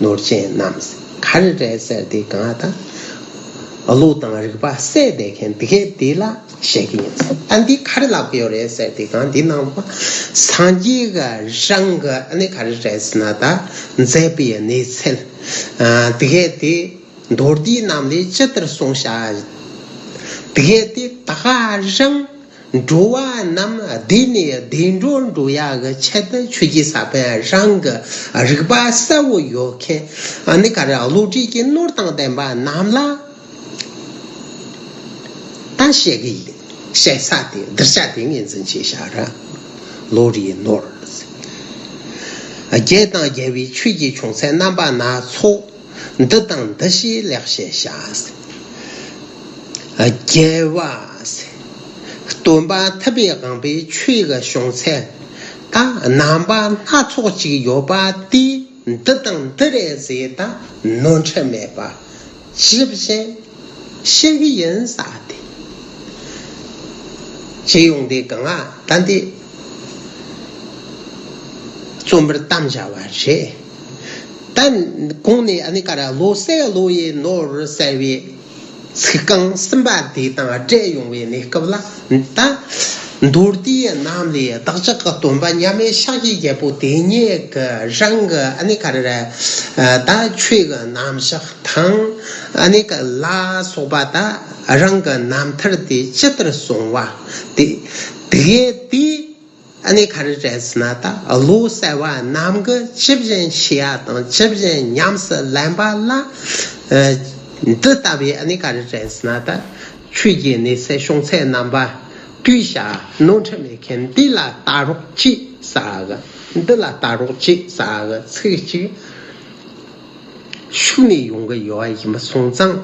ནོར་ཅན་རྣམས་ག་རེ་རེད་ཟེར་དུས་གང་ལ་ད་བློ་དང་རིག་པ་གསལ་བསྡད་མཁན་དེ་གས་དེ་ལ་བཤད་ཀྱི་ཡིན། ད་འདི་ག་རེ་ལབ་ཀྱི་ཡོད་རེད་ཟེར་དུས་གང་འདི་ནང་ལ་སངས་རྒྱས་ཀྱི་རང་གི་ཨ་ནི་ག་རེ་རེད་ཟེར་ན་ད་མཛད་པའི་གནས་ཚུལ་དེ་གས་དེ། མདོར་བསྡུས་རྣམས་ལས་ཇི་ལྟར་གསུངས་བྱ། དེ་དེ་ད་ག་རང་འགྲོ་བ་རྣམས་བདེ་ནས་བདེ་འགྲོར་འགྲོ་ཡག་གི་ཆེད་དུ་ཆོས་རྗེ་ས་པཎ་རང་གི་རིག་པ་གསལ་བོ་ཡོད་མཁན་ཨ་ནི་ག་རེ་བློ་གྲོས་ཀྱི་ནོར་དང་ལྡན་པ་རྣམས་ལ་ད་བཤད་གི་ཡིན། བཤད་ས་དེ་གདུལ་བྱ་དེ་ངོས་འཛིན་བྱས་བཞག་ར། བློ་གྲོས་ནོར། རྒྱལ་དང་རྒྱལ་བའི་ཆོས་ཀྱི་བྱུང་ཚུལ་རྣམ་པ་སྣ་ཚོགས། འདི་དང་འདི་ཞེས་ལེགས་བཤད་བྱ། རྒྱལ་བ། སྟོན་པ་ཐུབ་པའི་དབང་པོའི་ཆོས་ཀྱི་བྱུང་ཚུལ་ད་རྣམ་པ་སྣ་ཚོགས་ཅིག་ཡོད་པ་དེ་འདི་དང་འདི་རེད་ཟེར་ད་ནོར་འཁྲུལ་མེད་པ་ཇི་བཞིན་བཤད་གི་ཡིན་ས་དེ། ཅི་ཡོང་དེ་གང་ཨ་ད་འདི་རྩོམ་པར་གཏམ་བྱ་བ་རེད། ད་གོང་ནས་ཨ་ནི་ག་ར་བློ་གསལ་བློ་ཡི་ནོར་ཟེར་བའི་ཚིག་རྐང་གསུམ་པ་དེ་དང་འབྲེལ་ཡོང་བའི་གནས་སྐབས་ལ་ད་ མདོ་སྡེའི་རྣམ་ལས་བདག་ཅག་གི་སྟོན་པ་མཉམ་མེད་ཤཱཀྱའི་རྒྱལ་པོ་དེ་ཉིད་ཀྱི་རང་གི་ཨ་ནི་ག་རེ་རེད། ད་ཆོས་ཀྱི་རྣམ་གཞག་དང་ཨ་ནི་ག་ལ་སོགས་པ་ད་རང་གི་རྣམ་ཐར་དེ་ཇི་ལྟར་གསུངས་པ་དེ་དེ་དེ་ཨ་ནི་ག་རེ་རེད་ཟེར་ན། ད་བློ་གསལ་བ་རྣམས་ཀྱིས་ཇི་བཞིན་ཤེས་པ་དང་ཇི་བཞིན་ཉམས་སུ་ལེན་པ་ལ། འདི་ལྟ་བུའི་ཨ་ནི་ག་རེ་རེད་ཟེར་ན། ད་ཆོས་ཀྱི་གནས་ཚད་བྱུང་ཚད་རྣམ་པ། ལྟོས་བྱ་ནོར་འཁྲུལ་མེད་མཁན་འདི་ལ་ལྟ་རོགས་གྱིས་ཟེར་གི། འདི་ལ་ལྟ་རོགས་གྱིས་ཟེར་གི་ཚིག་གཅིག་ཤུགས་ནས་ཡོང་གི་ཡོད་པ་ཡིན་པ་སོང་ཙང་།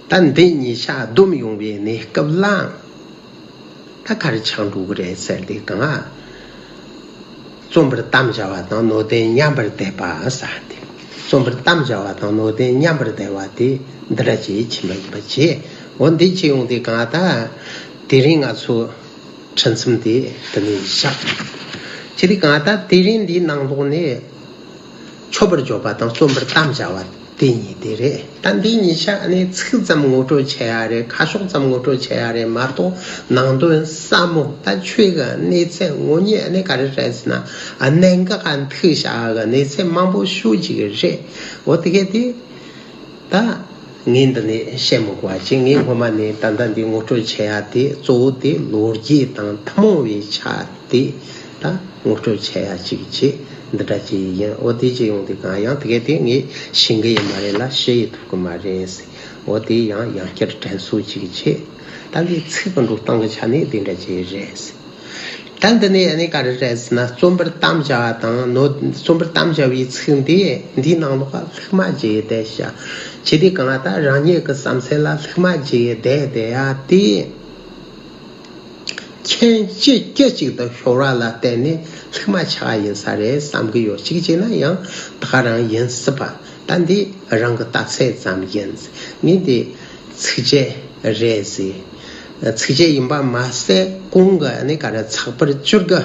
ད་འདི་གཉིས་ཆ་བསྡོམས་ཡོང་བའི་གནས་སྐབས་ལ། ད་ག་རེ་ཆགས་འགྲོ་གི་རེད་ཟེར་དུས་གང་། རྩོམ་པར་དམ་བཅའ་བ་དང་ནོར་ལྡན་མཉམ་པར་བསྡད་པ་ཟེར་ཏེ། རྩོམ་པར་དམ་བཅའ་བ་དང་ནོར་ལྡན་མཉམ་པར་བསྡད་པ་དེ་འདི་འདྲ་ཅིག་ཕྱིན་པ་ཡིན་པ་བྱས། འོ་འདི་ཅི་ཡོང་དུས་གང་ལྟར་དེ་རིང་ང་ཚོ་ཁྲིད་མཚམས་དེ་འདི་ནས་བཞག་བྱས་དུས་གང་ལྟར་དེ་རིང་འདིའི་ནང་ལོགས་ནས་མཆོད་པར་བརྗོད་པ་དང་རྩོམ་པར་དམ་བཅའ་བ་དེ་གཉིས་དེ་རེད། ད་འདི་གཉིས་ཆ་ནི་ཚིག་ཙམ་ངོ་སྤྲོད་བྱེད་ཡ་རེད། ཁ་ཕྱོགས་ཙམ་ངོ་སྤྲོད་བྱེད་ཡ་རེད་མ་གཏོགས། ནང་དོན་ཟབ་མོ་ད་ཆོས་ཀྱི་གནས་ཚད་དངོས་གནས་ནི་ག་རེ་རེད་ཟེར་ན། གནད་འགག་ག་མཐུག་བྱ་གི་གནས་ཚད་མང་པོ་ཤོད་ཀྱི་རེད། འོ་དེ་གས་དེ་ད་ངས་འདི་ནས་བཤད་མི་དགོས་པ་ཅིག་ངས་སྔོན་མ་ནས་ད་ལྟ་འདི་ངོ་སྤྲོད་བྱེད་ཡ་དེ་གཙོ་བོ་དེ་ལོ་རྒྱུས་དང་ཐུན་མོང་བའི་ཆ་དེ་ད་ངོ་སྤྲོད་བྱེད་ཡ་ཅིག་བྱས། འདི་འདྲ་ཅིག་ཡིན། འོ་དེ་ཅིག་ཡོང་དུས་གང་ཡང་དེ་གས་དེ་ངས་ཤེས་གི་ཡོད་མ་རེད་ལ་ཤེས་ཡི་ཐུབ་གི་མ་རེད། འོ་དེ་ཡང་ཡང་བསྐྱར་དྲན་གསོ་ཅིག་བྱས། ད་འདི་ཚིག་གི་འགྲོ་སྟངས་ཀྱི་ཆ་ནས་དེ་འདྲ་ཅིག་རེད། ད་འདི་ནས་ཨ་ནི་ག་རེ་རེད་ཟེར་ན། རྩོམ་པར་དམ་བཅའ་བ་དང་ནོར། རྩོམ་པར་དམ་བཅའ་བའི་ཚིག་འདི་འདིའི་ནང་ལོགས་ལ་ལྷུག་མ་བརྗེ་བསྡད་བྱ། བྱས་དུས་གང་ལྟར་རང་ཉིད་ཀྱི་བསམ་ཚུལ་ལ་ལྷུག་མ་བརྗེ་བསྡད་བསྡད་ཡ་དེ། མཁྱེན་ཅི་སྐད་ཅིག་ཏུ་ཤོར་བ་ལ་བརྟེན་ནས་ལྷུག་མ་ཆགས་ཡིན་ས་རེད་བསམ་གི་ཡོད། གཅིག་བྱས་ན་ཡང་ད་ག་རང་ཡིན་སྲིད་པ། ད་འདི་རང་གི་ལྟ་ཚུལ་ཙམ་ཡིན། ངས་འདི་ཚིགས་བཅད་རེད་ཟེར། ཚིགས་བཅད་ཡིན་པ་མ་ཟད་གོང་གི་ཨ་ནི་ག་རེ་ཚགས་པར་བཅུ་དགུ།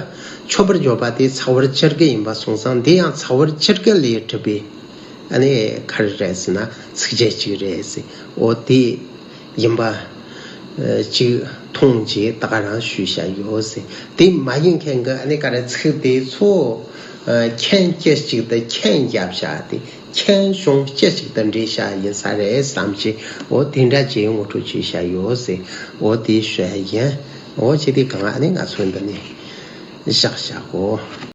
མཆོད་པར་བརྗོད་པ་དེ་ཚགས་པར་བཅུ་དགུ་ཡིན་པ་སོང་ཙང་འདི་ཡང་ཚགས་པར་བཅུ་དགུ་ལས་གྲུབ་པའི་ཨ་ནི་ག་རེ་རེད་ཟེར་ན་ཚིགས་བཅད་ཅིག་རེད་ཟེར། འོ་དེ་ཡིན་པ་ཅིག་མཐོང་རྗེས་ད་ག་རང་ཞུས་བཞག་ཡོད་ཟེར། དེ་མ་ཡིན་མཁན་གྱི་ཨ་ནི་ག་རེ་ཚིག་དེ་ཚོ་མཁྱེན་ཅི་ཞིག་ཏུ་མཁྱེན་རྒྱབ་བཞག་སྟེ། མཁྱེན་གཞུང་སྐྱེ་གཅིག་ཏུ་འདྲེས་བྱ་ཡིན་ས་རེད་བསམ་གྱི། འོ་དེ་འདྲ་བྱས་ངོ་སྤྲོད་བྱས་བྱ་ཡོད་ཟེར། འོ་དེ་ཞུ་ཡ་ཡིན། འོ་བྱས་དེ་གང་ཨ་ནི་ང་ཚོ་འདི་ནས་བཞག་བཞག་གོ།